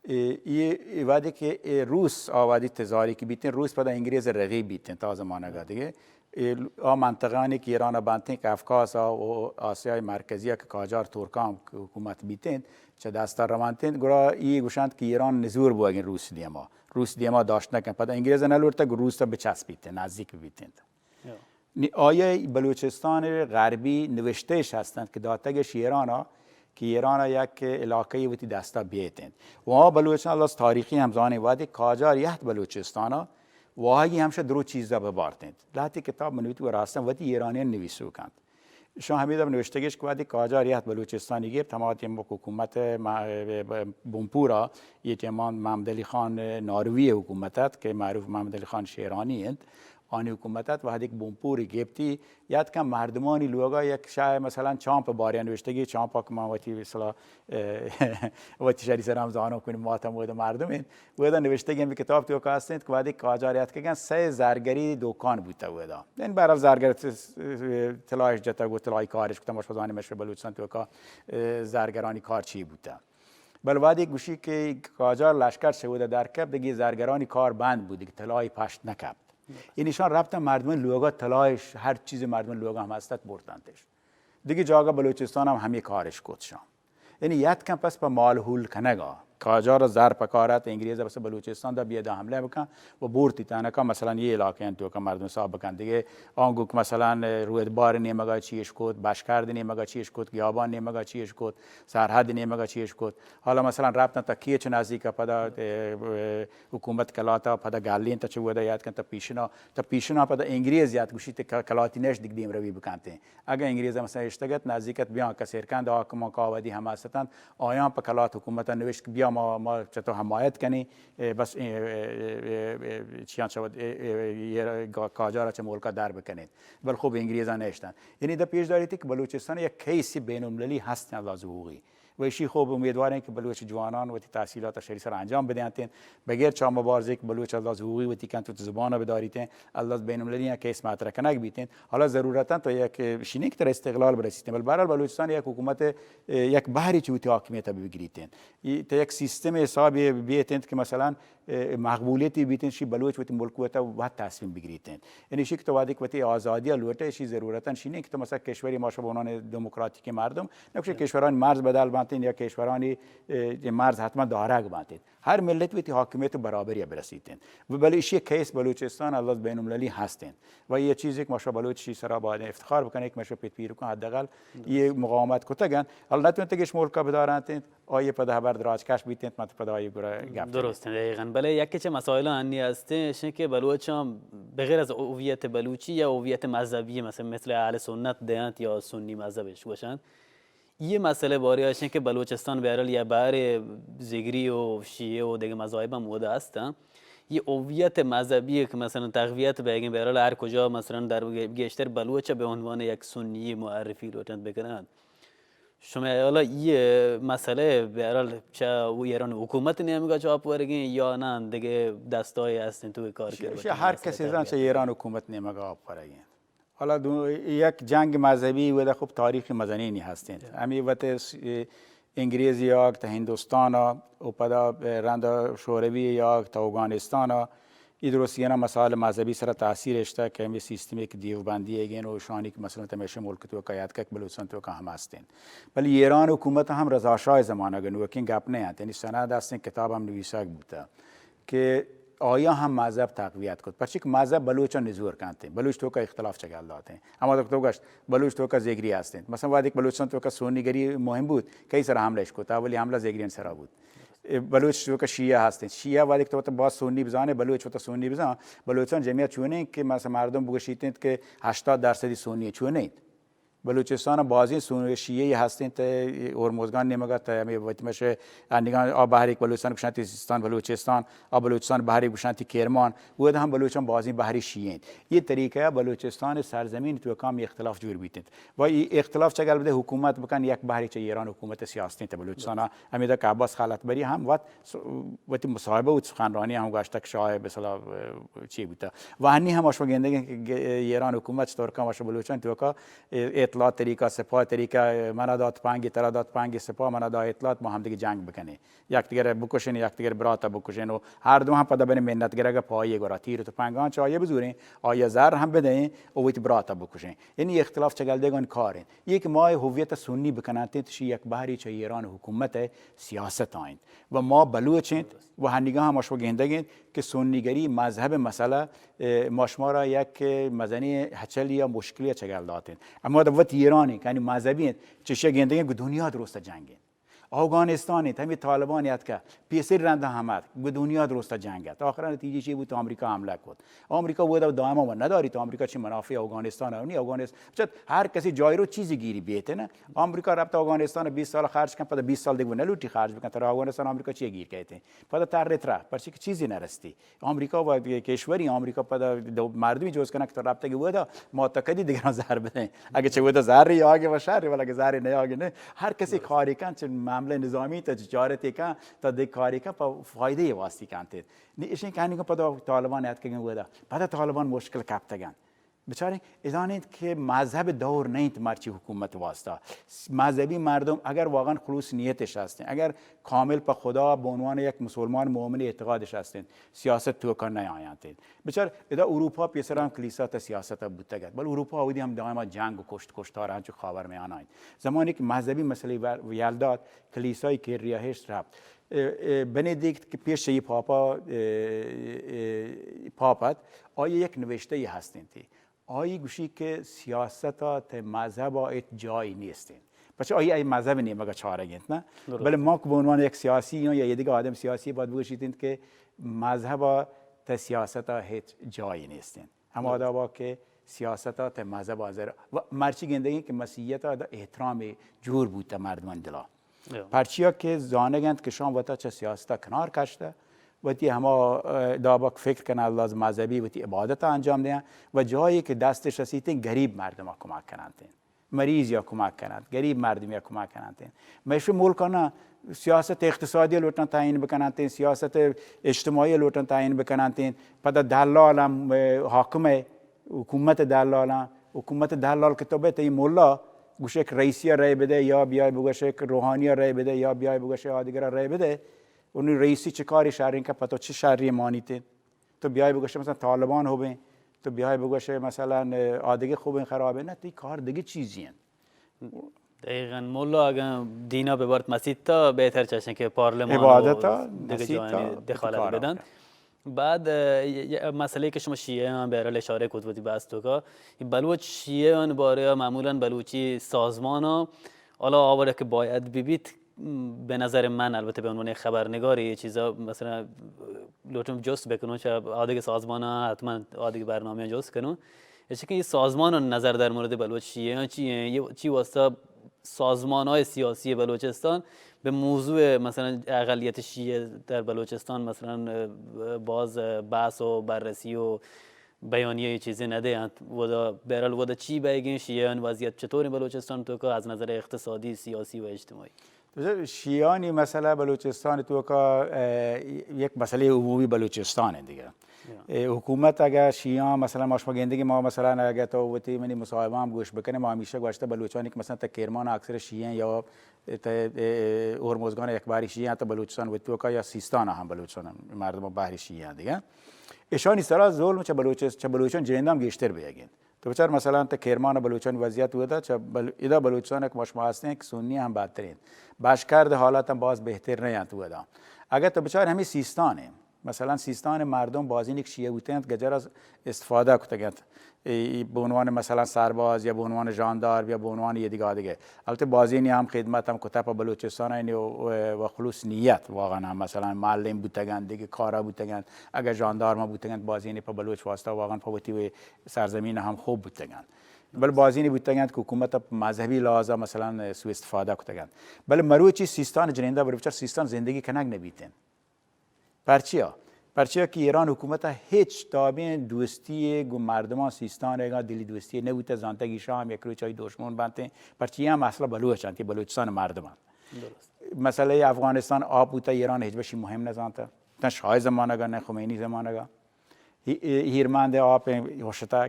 اے، اے، اے وہدے کہ اے روس آ وہدی تزاری کہ بیتیں، روس پدا انگریز رقیب بیتیں تا زمانگا دگہ۔ اے آ منطقہانی کہ ایران بنتیں، کافکاس آ و آسیای مرکزی آ کہ قاجار ترکان حکومت بیتیں، چہ دستا روانتیں، گڑا اے گوشنت کہ ایران نزور بوگیں روس دیما، روس دیما داشت نکن۔ پدا انگریز نلورتگ روس بچسپیتیں، نزدیک بیتیں۔ نی آیای بلوچستان غربی نوشته‌اش هستند که داتگش ایرانا، که ایرانا یک علاقه‌ای وتی دستا بیتند. و ما بلوچان از تاریخی هم زانیں وہدے قاجار یهت بلوچستانا، واهگی همشه درو چیزا ببارتند. لهتی کتاب منویت و راستن وتی ایرانیان نویسو کند. شان همیدا نوشتگش که وہدے قاجار یهت بلوچستانی گپت، ہما ٹیم حکومت ما-، بنپورا، یہ ٹیمان محمد علی خان ناروی حکومت ات، که معروف محمد علی خان شیرانی انت، آنی حکومت ات، وہدے کہ بنپوری گپتی، یاد کن مردمانی لوگا یک شاہ مثلا چامپ باریا نوشتگی، چامپا کہ ما وتی مثلا، اه، وتی شری سر ہم زانو کنی، ما تم ودا مردم انت، ودا نوشتگی ہم کتاب توکا ہستنت کہ وہدے قاجار یاد کن سہ زرگری دکان بوتا ودا۔ یعنی بہرحال زرگر ت-، طلایش جتا و طلای کارش کتا، ما شما زانی مشہور بلوچستان توکا، اه، زرگرانی کار چی بوتا۔ بل وہدے گوشی کہ قاجار لشکر چہ اودا در کپت، دگہ زرگرانی کار بند بوت، دگہ طلای پشت نکپت۔ یعنی شان رپتن مردمانی لوگا طلایش، ہر چیز مردمانی لوگا ہم ہستت برتنتش۔ دگہ جاگہ بلوچستان ہم ہمے کارش کت شان۔ یعنی یتکن پس پہ مال ہول کنگا۔ قاجار زر پکارت، انگریز پس بلوچستان دا بیا دا حملہ بکن و بورتی تنکا مثلا یہ علاقے انت توکا مردم حساب بکن۔ دگہ آنگو کہ مثلا رودبار نیمگا چیش کت، بشکرد نیمگا چیش کت، گیابان نیمگا چیش کت، سرحد نیمگا چیش کت۔ حالا مثلا رپتن تا کیچ نزدیکا پدا، اه، اه، حکومت کلاتا پدا گلین تا چہ ودا یاد کن تا پیشنا، تا پیشنا پدا انگریز یاد گوشی تے ک-، کلاتی نش دگ دیم روی بکنتیں۔ اگہ انگریز مثلا اشتگت نزدیکت بیان کسیر کند، حاکمان کا ودی ہم ہستن، آیان پہ کلات حکومتا نوشت کہ بیا ما، ما چہ تو حمایت کنی، اے، بس، اے، اے، چیان شود، اے، اے، اے، یہ گا-، قاجارا چہ ملکا در بکنید۔ بل خوب انگریزان نشتن۔ یعنی دا پیش داریتی کہ بلوچستان یک کیسی بین المللی ہستیں از لحاظ حقوقی۔ و ایشی خوب امیدواریں کہ بلوچ جوانان وتی تحصیلات شری سر انجام بدینتین۔ بغیر چا مبارزے کہ بلوچ از لحاظ حقوقی وتی کنت، وتی زبان بداریتین، از لحاظ بین المللی کیس مطرح کنگ بیتین۔ حالا ضرورتا تو یک شینی کہ تر استقلال برسیتین۔ بل بہرحال بلوچستان یک حکومت، یک بہری چہ وتی حاکمیت بگریتین۔ ای تا یک سیستم حسابی بیتین کہ مثلا اه، مقبولیتی بیتین، شی بلوچ وتی ملک وتا وت تصمیم بگریتین. یعنی شی کہ تو وادی کہ وتی آزادی لوٹے، شی ضرورتاً شی نہیں کہ تو مثلاً کشوری ما شو بونان دموکراتیک مردم، نقش کشورانی مرز بدل بانتین یا کشورانی، اه، مرز حتماً دارگ بانتین. ہر ملت وتی حاکمیت و برابری برسیتین. و بلے ایشی کیس بلوچستان اللہ بین المللی ہستین. و یہ چیزی کہ ما شو بلوچ شی سرا باید افتخار بکنیں کہ ما شو پیت پیرکن حداقل یہ مقاومت کتگن. اللہ نتونتگش ملک بدارانتین. آئی پدا ہبر دراج کش بیتینت، من پدا آئی گرا گپ درست دقیقاً. بلے یکی چہ مسائل انی ہستیں، اشیں کہ بلوچاں بغیر از هویت بلوچی یا هویت مذہبی، مثلاً مثل اہل سنت دینت یا سنی مذہبش گوشنت، یہ مسئلہ باری اشیں کہ بلوچستان بہرحال یا بہر زگری و شیعہ و دیگه مذاہب ہم ودا ہستن. یہ هویت مذہبی کہ مثلاً تقویت بیگیں، بہرحال ہر کجا مثلاً در گیشتر بلوچ به عنوان یک سنی معرفی لوٹنت بکننت. شمئے ہیالا اے مسئلہ بہرحال چہ ایران حکومت نیمگا چاپ ورگیں یا نہ دگہ دستائے ہستیں تو کار کر؟ ہر کسی زان چہ ایران حکومت نیمگا آپ ورگیں. حالا یک جنگ مذہبی ودا خوب تاریخ مزنینی ہستیں. ہمیں وت انگریز یاگ تا ہندوستان و پدا رند شوروی یاگ تا اوگانستان، ای درستینا مسائل مذہبی سرا تاثیر اشتہ کہ ہمیں سیستم کہ دیوبندی ایگین و شانی کہ مثلاً تمیشہ ملک تو کا یاد کہ بلوچستان تو کا ہم ہستین. بلے ایران حکومت ہم رضا شاہ زمانہ گنوکین گپ نہ انت، یعنی سند ہستین، کتاب ہم نویسگ بوتا کہ آیا ہم مذہب تقویت کت، پرچہ کہ مذہب بلوچان نزور کنت، بلوچ تو کا اختلاف چگل داتیں. اما تو گشت بلوچ تو کا زگری ہستین، مثلاً وقتی بلوچستان تو کا سنی گری مہم بود، کئی سر حملہ اش کت، اولی حملہ زگریان سرا بود. بلوچ چوکہ شیعہ ہستیں، شیعہ وہدے کہ تو وت باز سنی بزانے، بلوچ وت سنی بزان، بلوچان جمعیت چونیں کہ مثلاً مردم بگوشیتنت کہ ہشتاد درصدی سنی چونیں. بلوچستان بازیں سن-، شیعہ ہستیں تے ہرمزگان نیمگا تے ہمیں وت مش انگان آ بحری بلوچستان گشنتی سیستان بلوچستان، آ بلوچستان بحری گشنتی کرمان، وہ ہم بلوچان بازیں بحری شیعہ انت. یہ طریقہ بلوچستان سرزمین تو کام اختلاف جور بیتنت. و ای اختلاف چگل بدے حکومت بکن، یک بحری چہ ایران حکومت سیاستیں تے بلوچستان. ہمیدا کہ عباس خلعت بری ہم وت س-، وتی مصاحبہ و سخنرانی ہم گوشتہ کہ شاہ بسلا، اه، چی بوتا. و ہنی ہم اشما گندگیں کہ گ-، ایران حکومت چطور کم اشما بلوچان تو کا اطلاعات طریقہ، سپاہ طریقہ، منا دات پنگی، ترا دات پنگی، سپاہ منا دا اطلاعات، ما ہم دیگه جنگ بکنیں. یک دیگر بکشن، یک دیگر براتا بکشن و ہر دو ہم پدا بنے منت گرگ پایی گورا تیر تو پنگان چاہیے بزوریں، آیا زر ہم بدیں و وتی براتا بکشیں. یعنی اختلاف چگل دیگان کاریں. یہ کہ ما هویت سنی بکنانتیں، تشی یک بحری چہ ایران حکومت سیاست آئیں. و ما بلوچیں و ہنگاہ ہم اشو گندگیں کہ سنی گری مذہب مسئلہ، اه، ما شمارا یک مزنی ہچلی یا مشکلی چگل داتیں. اما دا وت ایرانی کہ یعنی مذہبی انت، چشی گندگیں کہ دنیا درست جنگیں. اوگانستان انت، ہمیں طالبان یاد کا، پیسر رندا ہمت، گو دنیا درست جنگ ات. آخر نتیجہ چی بود؟ آمریکا حملہ کت. آمریکا وہ دائما وہ نداری تو آمریکا چی منافع اوگانستان ہو نہیں، اوگانستان چت ہر کسی جای رو چیزی گیری بیتے نا. آمریکا ربط اوگانستان بیست سال خرچ کن، پدا بیست سال دیگه نلوٹی خرچ بکن، ترا اوگانستان آمریکا چی گیر کہتے؟ پدا تر رترا، پرچی کہ چیزی نرستی. آمریکا و کشوری آمریکا پدا دو مردمی جوز کنه که تو ربط گه ودا ما تا کدی دیگران زهر بدیں. اگه چه ودا زهر یاگه و شر، ولی اگه زهر نیاگه نه. هر کسی کاری کن، چه معاملہ نظامی تا تجارتی کن، تا دیگه کاری کن، پا فایده واسطی کنتید. نی اشین کہانی کو پدا طالبان اتکگن ودا. پدا طالبان مشکل کپتگن. بچاریں، ازانیت کہ مذہب دور نہ انت مرچی حکومت واسطہ. مذہبی مردم اگر واقعاً خلوص نیتش ہستیں، اگر کامل پہ خدا بہ عنوان یک مسلمان مومن اعتقادش ہستیں، سیاست توکا نہ آیانت. بچار، ادا اروپا پیسر ہم کلیسا تا سیاست بوتگ ات، بل اروپا اودی ہم دائما جنگ و کشت کشتار ہنچو خاور میانہ انت. زمانی کہ مذہبی مسئلہ ور-، یل دات، کلیسای کریاہش رفت. اه، اه، بنیدیکت کہ پیش چہ پاپا، اه، اه، پاپ ات، آئی یک نوشتہ ہستیں تی. آئی گوشی کہ سیاست ء تہ مذہب ء ہچ جائی نیست انت. پچہ آئی ء مذہب نیمگ ء چارگ انت، نہ؟ درست. بلے ما کہ بہ عنوان یک سیاسی اوں یا یہ دگہ آدم سیاسی باید بگوشیت انت کہ مذہب ء تہ سیاست ء ہچ جائی نیست انت. ہما درست. دعوا کہ سیاست ء تہ مذہب ء زر و مرچی گندگی کہ مسیحیت ء دا احترام جور بوتہ مردمان دلا. یا. پرچیا کہ زانگ انت کہ شان وتا چہ سیاست ء کنار کشتہ، وتی ہما، اه، دابک فکر کنن، لازم مذہبی وتی عبادت ء انجام دیان و جایی کہ دستش رسیتیں گریب مردم ء کمک کننتیں، مریض یا کمک کننت، گریب مردمی ء کمک کننتیں. میشو ملکانا سیاست اقتصادی لوٹن تعیین بکننتیں، سیاست اجتماعی لوٹن تعیین بکننتیں، پدا دلال ہم، اه، حاکم ء حکومت دلالاں، حکومت دلال کہ تو بہ تئی ملا گوشے کہ رئیسی ء رئے بدے یا بیائے بگوشے کہ روحانی ء رئے بدے یا بیائے بگوشے آدگرا رئے بدے، اونی رئیسی چه کاری شرین که پتو چه شری مانیتین؟ تو بیای بگوشه مثلاً طالبان خوبین، تو بیای بگوشه مثلاً، اه، آدگه خوبین خرابین، نه، تی کار دگه چیزی هن. دقیقاً. مولا اگاں دینا ببرت مسیت تا بہتر چشیں کہ پارلمان و عبادت ءَ، دگہ مسیت جاہانی ءَ دخالت کار بدنت. بعد، اه، ی-، ی-، مسئلے کہ شما شیعہ آن بہرحال اشارہ کت وتی بحث توکا، بلوچ شیعہ آن بارے معمولاً بلوچی سازمان ءَ حالا آ وڑ کہ باید ببیت، م، به نظر من، البته به عنوان یک خبرنگار، یه چیزا مثلاً لوٹم جست بکنوں، چه آدگه سازمان ها حتماً آدگه برنامه جست کنوں. ایش که یه سازمان ها نظر در مورد بلوچ شیعہ ها چی ہیں؟ یه چی واسطه سازمان های سیاسی بلوچستان به موضوع مثلاً اقلیت شیعه در بلوچستان مثلاً، اه، باز، اه، بحث و بررسی و بیانیه چیزی نده انت؟ ودا بهرحال ودا چی بیگیں؟ شیعان وضعیت چطور بلوچستان توکا از نظر اقتصادی، سیاسی و اجتماعی؟ تو شیعانی مسئلہ بلوچستان توکا، اه، یک مسئلہ عمومی بلوچستان ہے دیگه. اه، حکومت اگر شیعان مثلاً ما شما گندگی ما مثلاً اگر تو وتی منی مصاحبہ ہم گوش بکنے، ما ہمیشہ گوشتہ بلوچانی کہ مثلاً تا کرمان اکثر شیعہ یا تے، اه، ہرمزگان یک باری شیعہ تا بلوچستان وتی توکا یا سیستان ہم بلوچستان مردم بہری شیعہ دیگه. اشانی سرا ظلم چه بلوچ، چه بلوچان جنندم گیشتر بیگین. تو بچار مثلاً تا کرمان بلوچانی وضعیت ودا، چه بل-، ادا بلوچستان که ما شما هستین که سنی هم بدترین. بشکرد حالت هم باز بهتر نه انت ودا. اگر تو بچار همین سیستانه، مثلاً سیستان مردم بازین یک شیعه بوتنت، گجر از استفاده کتگنت. ای، ای به عنوان مثلاً سرباز یا به عنوان ژاندارم یا به عنوان یه دیگه دیگه. البته بازینی هم خدمت هم کتہ پہ بلوچستان اینی و، و، و خلوص نیت واقعاً هم مثلاً معلم بوتگنت، دیگه کارا بوتگنت، اگر ژاندارم بوتگنت بازینی پہ بلوچ واسطہ واقعاً پہ وتی وی سرزمین هم خوب بوتگنت. بل بازینی بوتگنت که حکومت پہ مذہبی لحاظا مثلاً سوء استفادہ کتگنت. بل مروچی سیستان جنیندا بر بچار سیستان زندگی کنگ نبیتن. پرچیا؟ پرچیا کہ ایران حکومت ء ہچ دابیں دوستی گوں مردمان سیستان ء دلی دوستی نہ بوتہ، زانتگ ایشاں ہم یک روچ آئی دشمن بنتیں، پرچیا ہم اصلا بلوچ انت، بلوچستان مردم انت۔ درست۔ مسئلہ افغانستان آپ بوتہ، ایران ہچ بشی مہم نہ زانتہ، نہ شاہ زمانگ ء نہ خمینی زمانگ ء۔ ہی-، ہیرمند ء آپ ہوشتگ۔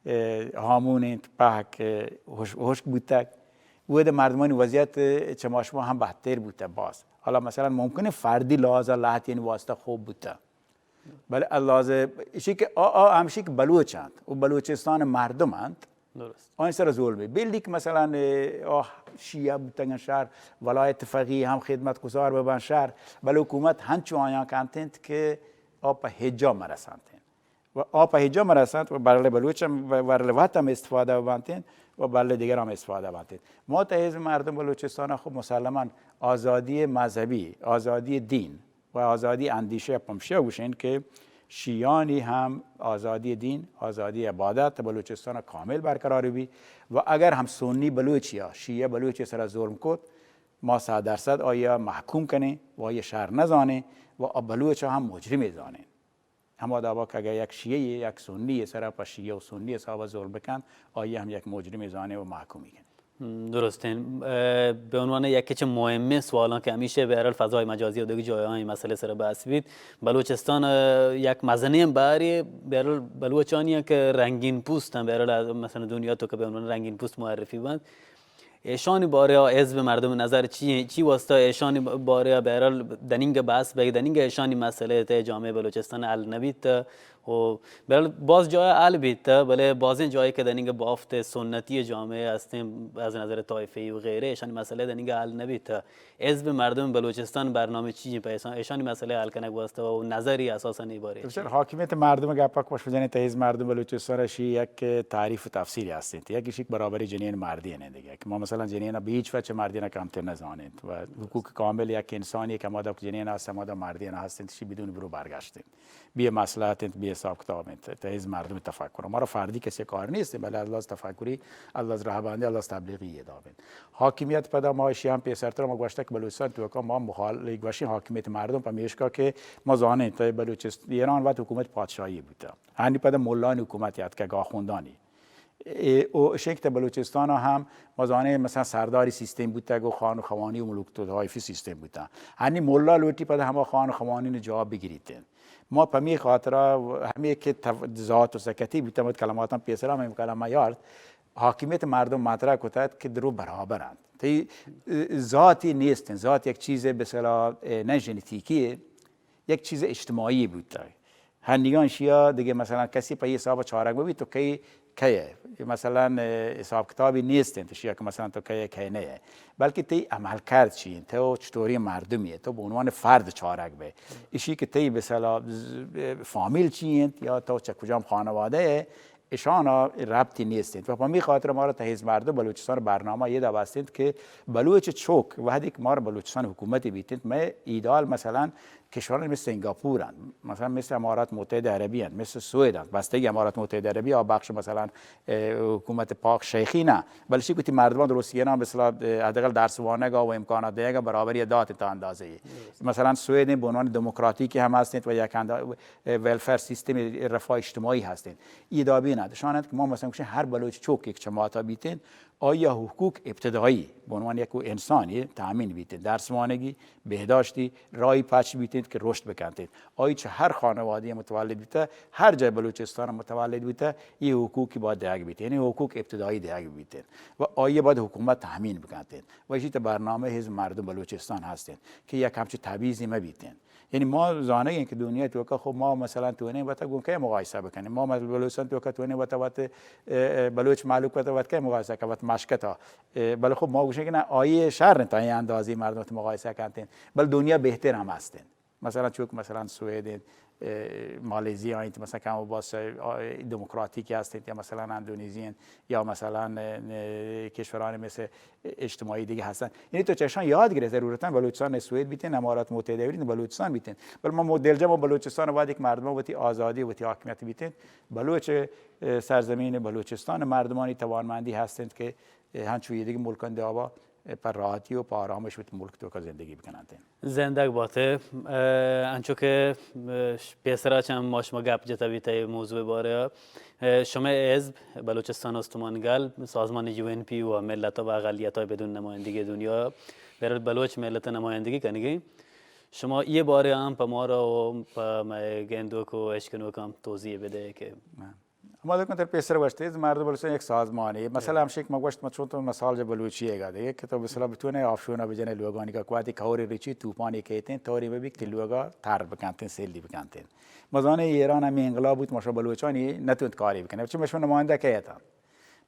اه، ہامون انت، پہک، اه، ہش-، ہشک بوتگ۔ اود مردمانی وضعیت، اه، چہ ما شما ہم بدتر بوتگ باز۔ حالا مثلاً ممکن فردی لحاظ لہتین واسطہ خوب بوتگ۔ بلے لحاظ اشی کہ آ، آ ہمشی کہ بلوچ انت و بلوچستان مردم انت۔ درست۔ آن سر ظلم بلدی کہ مثلاً، اه، آ شیعہ بوتگن شہر، ولایت فقیہ ہم خدمت گزار ببن شہر، بلے حکومت ہنچو آیاں کنت انت کہ آ پہ حجا مرسانت انت۔ و آ پہ ہجا مرسانت و برل بلوچ ہم، و برل وت ہم استفادہ بنتین و برل دیگر ہم استفادہ بنتین۔ ما تہ حزب مردم بلوچستان خب مسلماً آزادی مذہبی، آزادی دین و آزادی اندیشہ پمشیا گوشین کہ شیعانی ہم آزادی دین، آزادی عبادت بلوچستان کامل برقرار بی و اگر ہم سنی بلوچیا شیعہ بلوچ سرا ظلم کت، ما صد درصد آیا محکوم کنیں و آیا شر نزانیں و آ بلوچ ہم مجرم زانیں۔ ہما دابا کہ اگہ یک شیعہ یے، یک سنی یے سرا پہ شیعہ و سنی حسابا ظلم بکن، آئی ہم یک مجرمے زانے و محکومی کن۔ ہم، درستیں۔ اه، بہ عنوان یکے چہ مہمیں سوالاں کہ ہمیشہ بہرحال فضای مجازی و دگہ جاہاں اے مسئلہ سرا بحث بیت۔ بلوچستان، اه، یک مزنیں بہرے بہرحال بلوچانی کہ رنگین پوست ہیں، بہرحال مثلاً دنیا تو کہ بہ عنوان رنگین پوست معرفی بنت۔ ایشانی بارے ء حزب مردم نظر چی انت؟ چی واسطہ ایشانی بارے ء بہرحال دنینگ بحث بیگ، دنینگ ایشانی مسئلہ تہ جامعہ بلوچستان حل نبیت و بہرحال باز جای حل بیت، بلے بازیں جای کہ دنینگ بافت سنتی جامعہ ہستیں از نظر طائفی و غیرہ، ایشانی مسئلہ دنینگ حل نبیت۔ حزب مردم بلوچستان برنامہ چی انت پہ ایشان-، ایشانی مسئلہ حل کنگ واسطہ و نظری اساساً اے بارے؟ بچار، حاکمیت مردم گپا کہ شما جنین تہ حزب مردم بلوچستان اشی یک تعریف و تفسیری ہستیں۔ یک اشی کہ برابری جنین مردین ہیں دیگه۔ کہ ما مثلاً جنین بہ ہیچ وجہ مردین کمتر نزانیں و حقوق کامل یک انسانی کہ ہما داب جنین است، ہما داب مردین ہستیں، اشی بدون برو برگشتیں۔ بی مصلحت انت، بی حساب کتاب انت، تہ حزب مردم تفکر۔ مارا فردی کسی کار نیست، بلے از لحاظ تفکری، از لحاظ رہبندی، از لحاظ تبلیغی یہ داب انت۔ حاکمیت پدا ما اشی ہم پیسرتر ما گوشتہ کہ بلوچستان توکا ما مخال-، گوشیں حاکمیت مردم پہ میشکا کہ ما زانیں تہ بلوچست-، ایران وقت حکومت پادشاہی بوتا۔ ہنی پدا ملانی حکومت یاد کہ آخوندانی۔ اے، او شک تہ بلوچستان ہم ما زانیں مثلاً سرداری سیستم بوتا، گو خان و خوانی و ملوک تو طائفی سیستم بوتا۔ ہنی ملا لوٹی پدا ہما خان و خوانی نے جواب بگیریت۔ ما پمی خاطرہ ہمیں کہ تف-، ذات و سکتی بوتا، مت کلماتاں پیسرا ہمیں کلمہ یارت۔ حاکمیت مردم مطرح کتگ کہ درو برابر انت۔ تئی، اه، ذاتی نیست انت. ذات یک چیز بسلا، اه، نه ژنتیکی، یک چیز اجتماعی بوتا. هنیگان شیا دیگه مثلاً کسی په حساب چارگ ببی تو کی کئے. مثلاً، اه، حساب کتابی نیست انت شیا که مثلاً تو کئے کئے نه. بلکه تئی عمل کرد چی انت، تو چطوری مردمی، تو به عنوان فرد چارگ به. ایشی که تئی بسلا، اه، فامیل چی انت یا تو چه کجام خانواده اشان ء ربطی نیست انت. و پمی خاطر ما را تہ حزب مردم بلوچستان برنامہ یہ دا بست انت کہ بلوچ چوک وہدی کہ ما را بلوچستان حکومتی بیت انت، مئے ایدال مثلاً کشوران مثل سنگاپور انت، مثلاً مثل امارات متحدہ عربی انت، مثل سوئد انت، بستگی امارات متحدہ عربی آ بخش مثلاً، اه، حکومت پاک شیخی نہ، بلشی کتی مردمان درست ینا مثلاً، اه، حداقل درس وانگا و امکانات دیگا برابری دات تا اندازے. مثلاً سوئد به عنوان دموکراتیکی هم هست انت و یک اندازه ویلفیر سیستم رفاه اجتماعی هستین. ای دابین انت. شان انت که ما مثلاً گوشین هر بلوچ چوک یک چماتا بیتین، آیا حقوق ابتدایی به عنوان یک انسانی تامین بیتین، درس وانگی، بهداشتی، راهی پچ بیتین که رشد بکنتین. آیا چه هر خانواده‌ای متولد بیته، هر جای بلوچستان متولد بیته، ای حقوقی باید دیگ بیتین، یعنی حقوق ابتدایی دیگ بیتین و آیا باید حکومت تامین بکنتین. و ایشی ته برنامه حزب مردم بلوچستان هستین که یک همچین تبعیضی مبیتین. یعنی ما زانگ ایں کہ دنیا توکا خب ما مثلاً تونے وتا گون کئے مقایسہ بکنیں؟ ما مثلاً بلوچستان توکا تونے وتا وت، اه، اه، بلوچ مالوک وتا وت کئے مقایسہ کن وت مشکتا؟ اه، بلے خب ما گوشیں کہ نہ، آئی شر انت، آئی اندازی مردم وت مقایسہ کنتیں، بل دنیا بہتر ہم ہستیں. مثلاً چوک مثلاً سوئد انت، اه، مالیزیا انت، مثلاً کم و باس، اه، دموکراتیکی ہستیں، یا مثلاً اندونیزی انت، یا مثلاً، اه، اه، کشوران مثل اجتماعی دیگه هستن. یعنی تو چشان یاد گیره، ضرورتاً بلوچستان سوئد بیتین، امارات متحده بیتین، بلوچستان بیتین. بل ما مو-، دلجم و بلوچستان بعد یک مردم وتی آزادی و وتی حاکمیت بیتین. بلوچ، اه، سرزمین بلوچستان مردمانی توانمندی هستند که، اه، هنچو یه دیگه ملکان دعوا، اه، پر راحتی و پر آرامش وتی ملک توکا زندگی بکنند. زندگ باتے. اه، انچو کہ، اه، پیسرا چم ما شما گپ جتا بیتا اے موضوع بارے، اه، شما حزب بلوچستان استمان گل، سازمان یو این پی و ملت و اقلیت بدون نمایندگی دنیا، بہرحال بلوچ ملت نمایندگی کنگی. شما یہ بارے ہم پہ مارا و پہ مئے گندوک و اشکنوک ہم توضیح بدے کہ ہما دکن تر پیسر گوشت، حزب مردم بلوچستان یک سازمانے. مثلاً ہمشی کہ ما گوشت، ما چون تو مثال جا بلوچی ہے گا دے، کہ تو مثلاً بتونے آفشور نہ بجنے لوگانی کا، کوادی کھوری رچی توپانی کہتے ہیں، توری میں بھی تی لوگا تر بکنتے ہیں، سیلی بکنتے ہیں. مزانے ایران ہمیں انقلاب بود، ماشا بلوچانی نہ تو کاری بکنے. بچے مشو نمائندہ کہتا،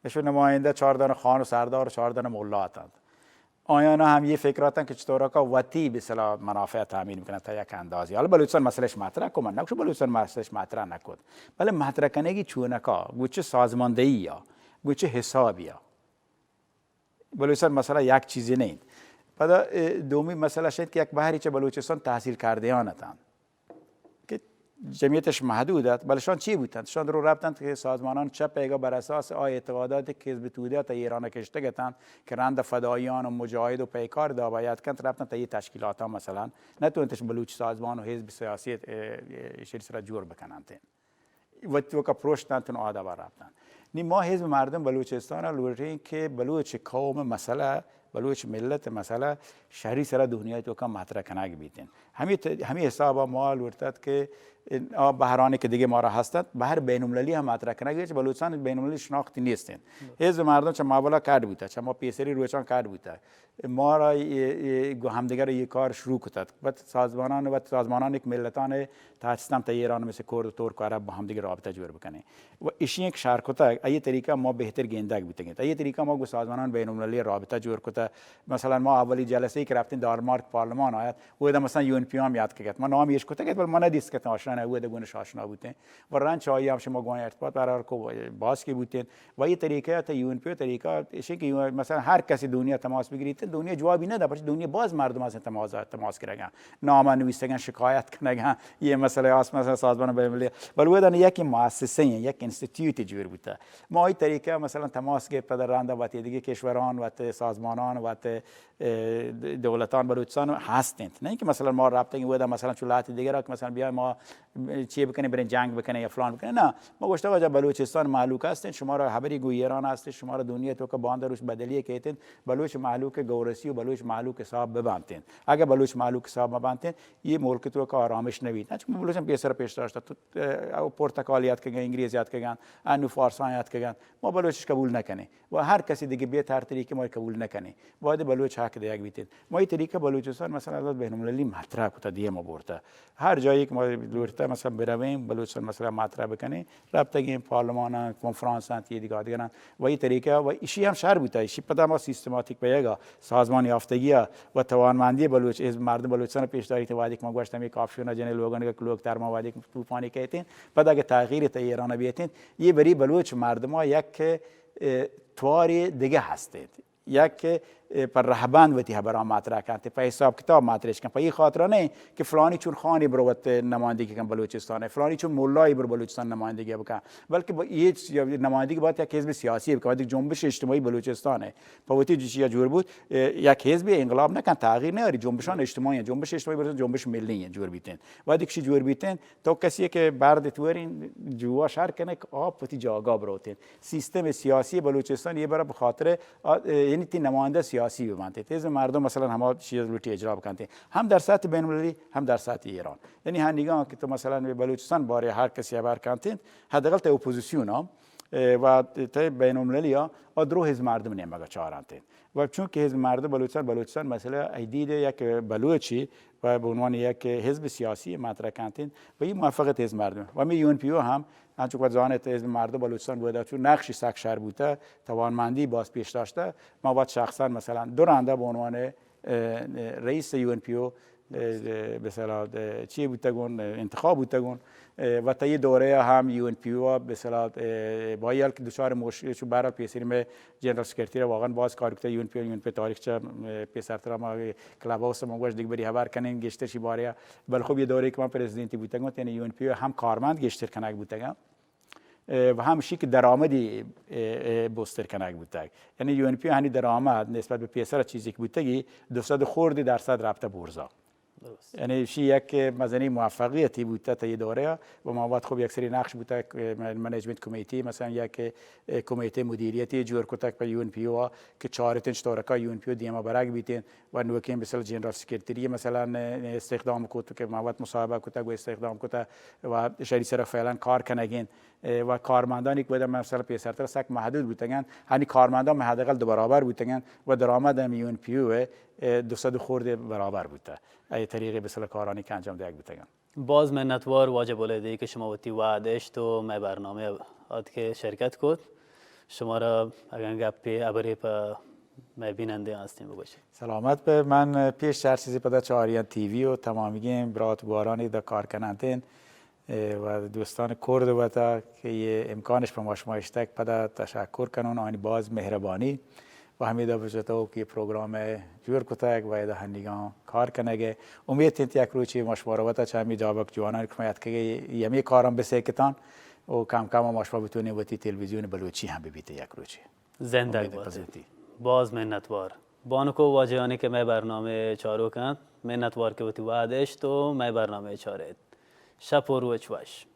مشو نمائندہ چار دان خان و سردار و چار دان مولا آتا. آیانا ہم یہ فکر آتن کہ چطور کا وتی بسلا منافع تامین بکنن تا یک اندازی. حالا بلوچستان مسئلہش مطرح کو، من نگوشم بلوچستان مسئلہش مطرح نکن، بلے مطرح کنگی چونکا، گوچ سازماندہی یا گوچ حسابی یا. بلوچستان مسئلہ یک چیزی نہیں. پدا، اه، دومی مسئلہ شد کہ یک بہری چہ بلوچستان تحصیل کردیان اتن. کہ جمعیتش محدود ات، بلے شان چی بوتنت؟ شان درو رفتنت کہ سازمانان چپ ایگا بر اساس آ اعتقاداتی کہ حزب توده تا ایران کشتگ اتنت کہ رند فداییان و مجاهد و پیکار دابا یاد کنت، رفتنت تا یہ تشکیلاتان مثلاً نتونتش بلوچ سازمان و حزب سیاسی، اه، اه، شری سرا جور بکننت. وتی توکا پروشتنت و آدا بر رفتنت. نی ما حزب مردم بلوچستان لوٹیں کہ بلوچ قوم مسئلہ، بلوچ ملت مسئلہ شہری سرا دنیا توکا مطرح کنگ بیتن. ہمیں ت-، ہمیں حسابا ما لوٹتت کہ آ بہرانی کہ دیگه مارا ہستت، بہر بین المللی ہم مطرح کنگ، ہچ بلوچستان بین المللی شناختی نیستن. حزب مردم چہ ما بلا کڈ بوتا، چہ ما پیسری روچان کڈ بوتا. مارا یہ، یہ گو ہمدیگر یہ کار شروع کتت. بعد سازمانان، بعد سازمانان ایک ملتان تحت ستم تا ایران مثل کرد و ترک و عرب با ہمدیگر رابطہ جوڑ بکنیں. و اشی یک شر کتگ، ای طریقہ ما بہتر گندگ بیتگیں. ای طریقہ ما گو سازمانان بین المللی رابطہ جوڑ کتگ. مثلاً ما اولی جلسے کہ رفتیں دانمارک پارلمان آیت، اودا مثلاً یو این پی ہم یاد کت. ما نام ایش کتگ، بل ما ندیست کت آشنا نہ، اودا گونش آشنا بوتیں. و رند چہ آئی ہم شما گوانی ارتباط برقرار کو، باز کہ بوتیں. و یہ طریقہ تا یو این پی طریقہ ایشی کہ یو-، مثلاً ہر کسی دنیا تماس بگریت، دنیا جوابی ندا، پرچہ دنیا باز مردم ہستن تماس، تماس گرگا، نامہ نویسگا، شکایت کنگا، یہ مسئلہ آس مثلاً سازمان بین المللی. بل اودا یک مؤسسہ ہیں، یک انسٹیٹیوٹ جوڑ بوتا. ما آئی طریقہ مثلاً تماس گرفت در رند وتی دیگه کشوران، وت سازمانان، وت، اه، دولتان بلوچستان ہستنت. نہ کہ مثلاً ما رابطہ اودا مثلاً چو لہتے دیگر کہ مثلاً بیا ما چی بکنیں، بریں جنگ بکنیں یا فلان بکنیں. نا، ما گوشتا واجہ بلوچستان مہلوک ہستیں، شمارا ہبری گو ایران ہستیں، شمارا دنیا توکا باندا روچ بدلی کیتیں، بلوچ مہلوک گورسی و بلوچ مہلوک حساب ببانتیں. اگہ بلوچ مہلوک حساب مبانتیں، یہ ملک توکا آرامش نبیت. چون بلوچاں پیسر پیش داشتا، تو، اه، پرتگالی آتکگن، انگریزی آتکگن، انو فارسان آتکگن، ما بلوچش قبول نکنیں. و ہر کسی دیگه بیت ہر طریقے ما قبول نکنیں. باید بلوچ حق دیگ بیتیں. ما یہ طریقہ بلوچستان مثلاً عدالت بین المللی مطرح کتا، دیما برتا. ہر جایی کہ ما لوٹتا مثلاً برویں، بلوچستان مسئلہ مطرح بکنیں، رابطگیں پارلمان انت، کنفرانس انت، یہ دیگه دیگر انت. و یہ طریقہ و اشی ہم شر بوتا، اشی پدا ما سیستماتیک پیگا سازمان یافتگی و توانمندی بلوچ، حزب مردم بلوچستان پیش داریت. وادی کہ ما گوشتم یک آپشن جنے لوگان کہ لوگ تر ما وادی کہ طوفانی کہتیں، پدا کہ تغییر تے ایران بیتیں، یہ بری بلوچ مردم یک اه، تواری دیگه ہستیں. یک، اه، پر رہبند وتی ہبران مطرح کنت، پہ حساب کتاب مطرح کن، پہ یہ خاطر نہیں کہ فلانی چون خانی بروت نمائندگی کن بلوچستان ہے، فلانی چون مولایی بر بلوچستان نمائندگی بکن، بلکہ ب-، یہ چ-، نمائندگی باید یک حزب سیاسی بکن، وقتی جنبش اجتماعی بلوچستان ہے، پہ وتی جی چیا جور بود، اه، یک حزب انقلاب نکن، تغییر نیاری، جنبشان اجتماعی ہیں، جنبش اجتماعی بلوچستان جنبش ملی ہیں، جور بیتیں. وقتی کشی جور بیتیں، تو کسی کہ برد تورین جوا شر کنه که آپ وتی جاگا بروتیں. سیستم سیاسی بلوچستان یہ برا بخاطر آ-، یعنی تی نماینده سیاسی ببنتیں. تیز مردم مثلاً ہما چیز لوٹی اجرا بکنتیں. ہم در سطح بین المللی، ہم در سطح ایران. یعنی ہر نگاہ کہ تو مثلاً بلوچستان بارے ہر کسی خبر کنتیں، حداقل تے اپوزیسیون ها، اه، و تے بین المللی ها، آ درو حزب مردم نیمگا چارنتیں. و چونکہ حزب مردم بلوچستان، بلوچستان مسئلہ ایدید یک بلوچی و به عنوان یک حزب سیاسی مطرح کنتین و این موفقیت حزب مردم و می یو ان پی او هم، انچو که زانت حزب مردم بلوچستان بوده چون نقشی سک شر بوده، توانمندی باز پیش داشته. ما وقت شخصاً مثلاً دو رنده به عنوان، اه، رئیس یو ان پی او، اه، به اصطلاح، اه، چی بوتگون، اه، انتخاب بوتگون، اه، و تا یه دوره هم یو ان پی او به اصطلاح، اه، با یل که دچار مشکل چون برحال پیسری می جنرال سکرتری واقعاً باز کار کتا، یو ان پی او، یو ان پی او تاریخ چه، اه، پیسرتر ما کلاب هاوس ما گوش دیگه بری خبر کنین گیشتر شی باره. بل خب یه دوره که من پرزیدنتی بوتگم، یعنی یو ان پی او هم کارمند گیشتر کنگ بوتگم، اه، و هم شی که درآمدی، اه، اه، بوستر کنگ بوتگ. یعنی یو ان پی او هنی درآمد نسبت به پیسر چیزی که بوتگی دو صد خورد درصد رفته برزا. درست. یعنی شی یک مزنی موفقیتی بوته تا یه دوره و ما وقت خب یک سری نقش بوته، اه، منیجمنت کمیتی، مثلاً یک، اه، کمیته مدیریتی جور کتک په یو ان پی او که چارتن چطورکا یو ان پی او دیما برگ بیتین و نوکین مثلاً جنرال سکرتری مثلاً، اه، استخدام کت که ما وقت مصاحبه کتک و استخدام کته و شری سر فعلاً کار کنگین. اه، و کارمندانی که بوده مثلاً پیسرتر سک محدود بوتگن، هنی کارمندان حداقل دو برابر بوتگن و درآمد هم یو ان پی او، اه، دو صد خورد برابر بوته. ای طریقے بسلا کارانی که انجام دیگ بوتگن. باز منتوار واجہ بلیدی که شما وتی وعد اشت و مئے برنامه آتکه شرکت کت. شما را اگن گپی ابری په مئے بیننده هستیم بگوشید. سلامت به. من پیش هر چیزی پدا چاریان تی وی و تمامیگین برات گوارانی دا کار کننتین، اه، و دوستان کرد وتا که یه امکانش په ما شما اشتک پدا تشکر کنون، آنی باز مهربانی و همیدا بجتو که پروگرام جور کتگ و ادا هنیگان کار کنگ. امید انت یک روچی ما شما رو وتا چه همی دابک جوانان که شما یاد که یمی کارم بسه کتان و کم کم ما شما بتونیم وتی تلویزیون بلوچی هم ببیته یک روچی. زندگ امید بات. پزوتی. باز منتوار. بانکو واجهانی که مئے برنامه چاروک انت، منتوار که وتی وعد اشت و مئے برنامه چارید. شپ و روچ وش.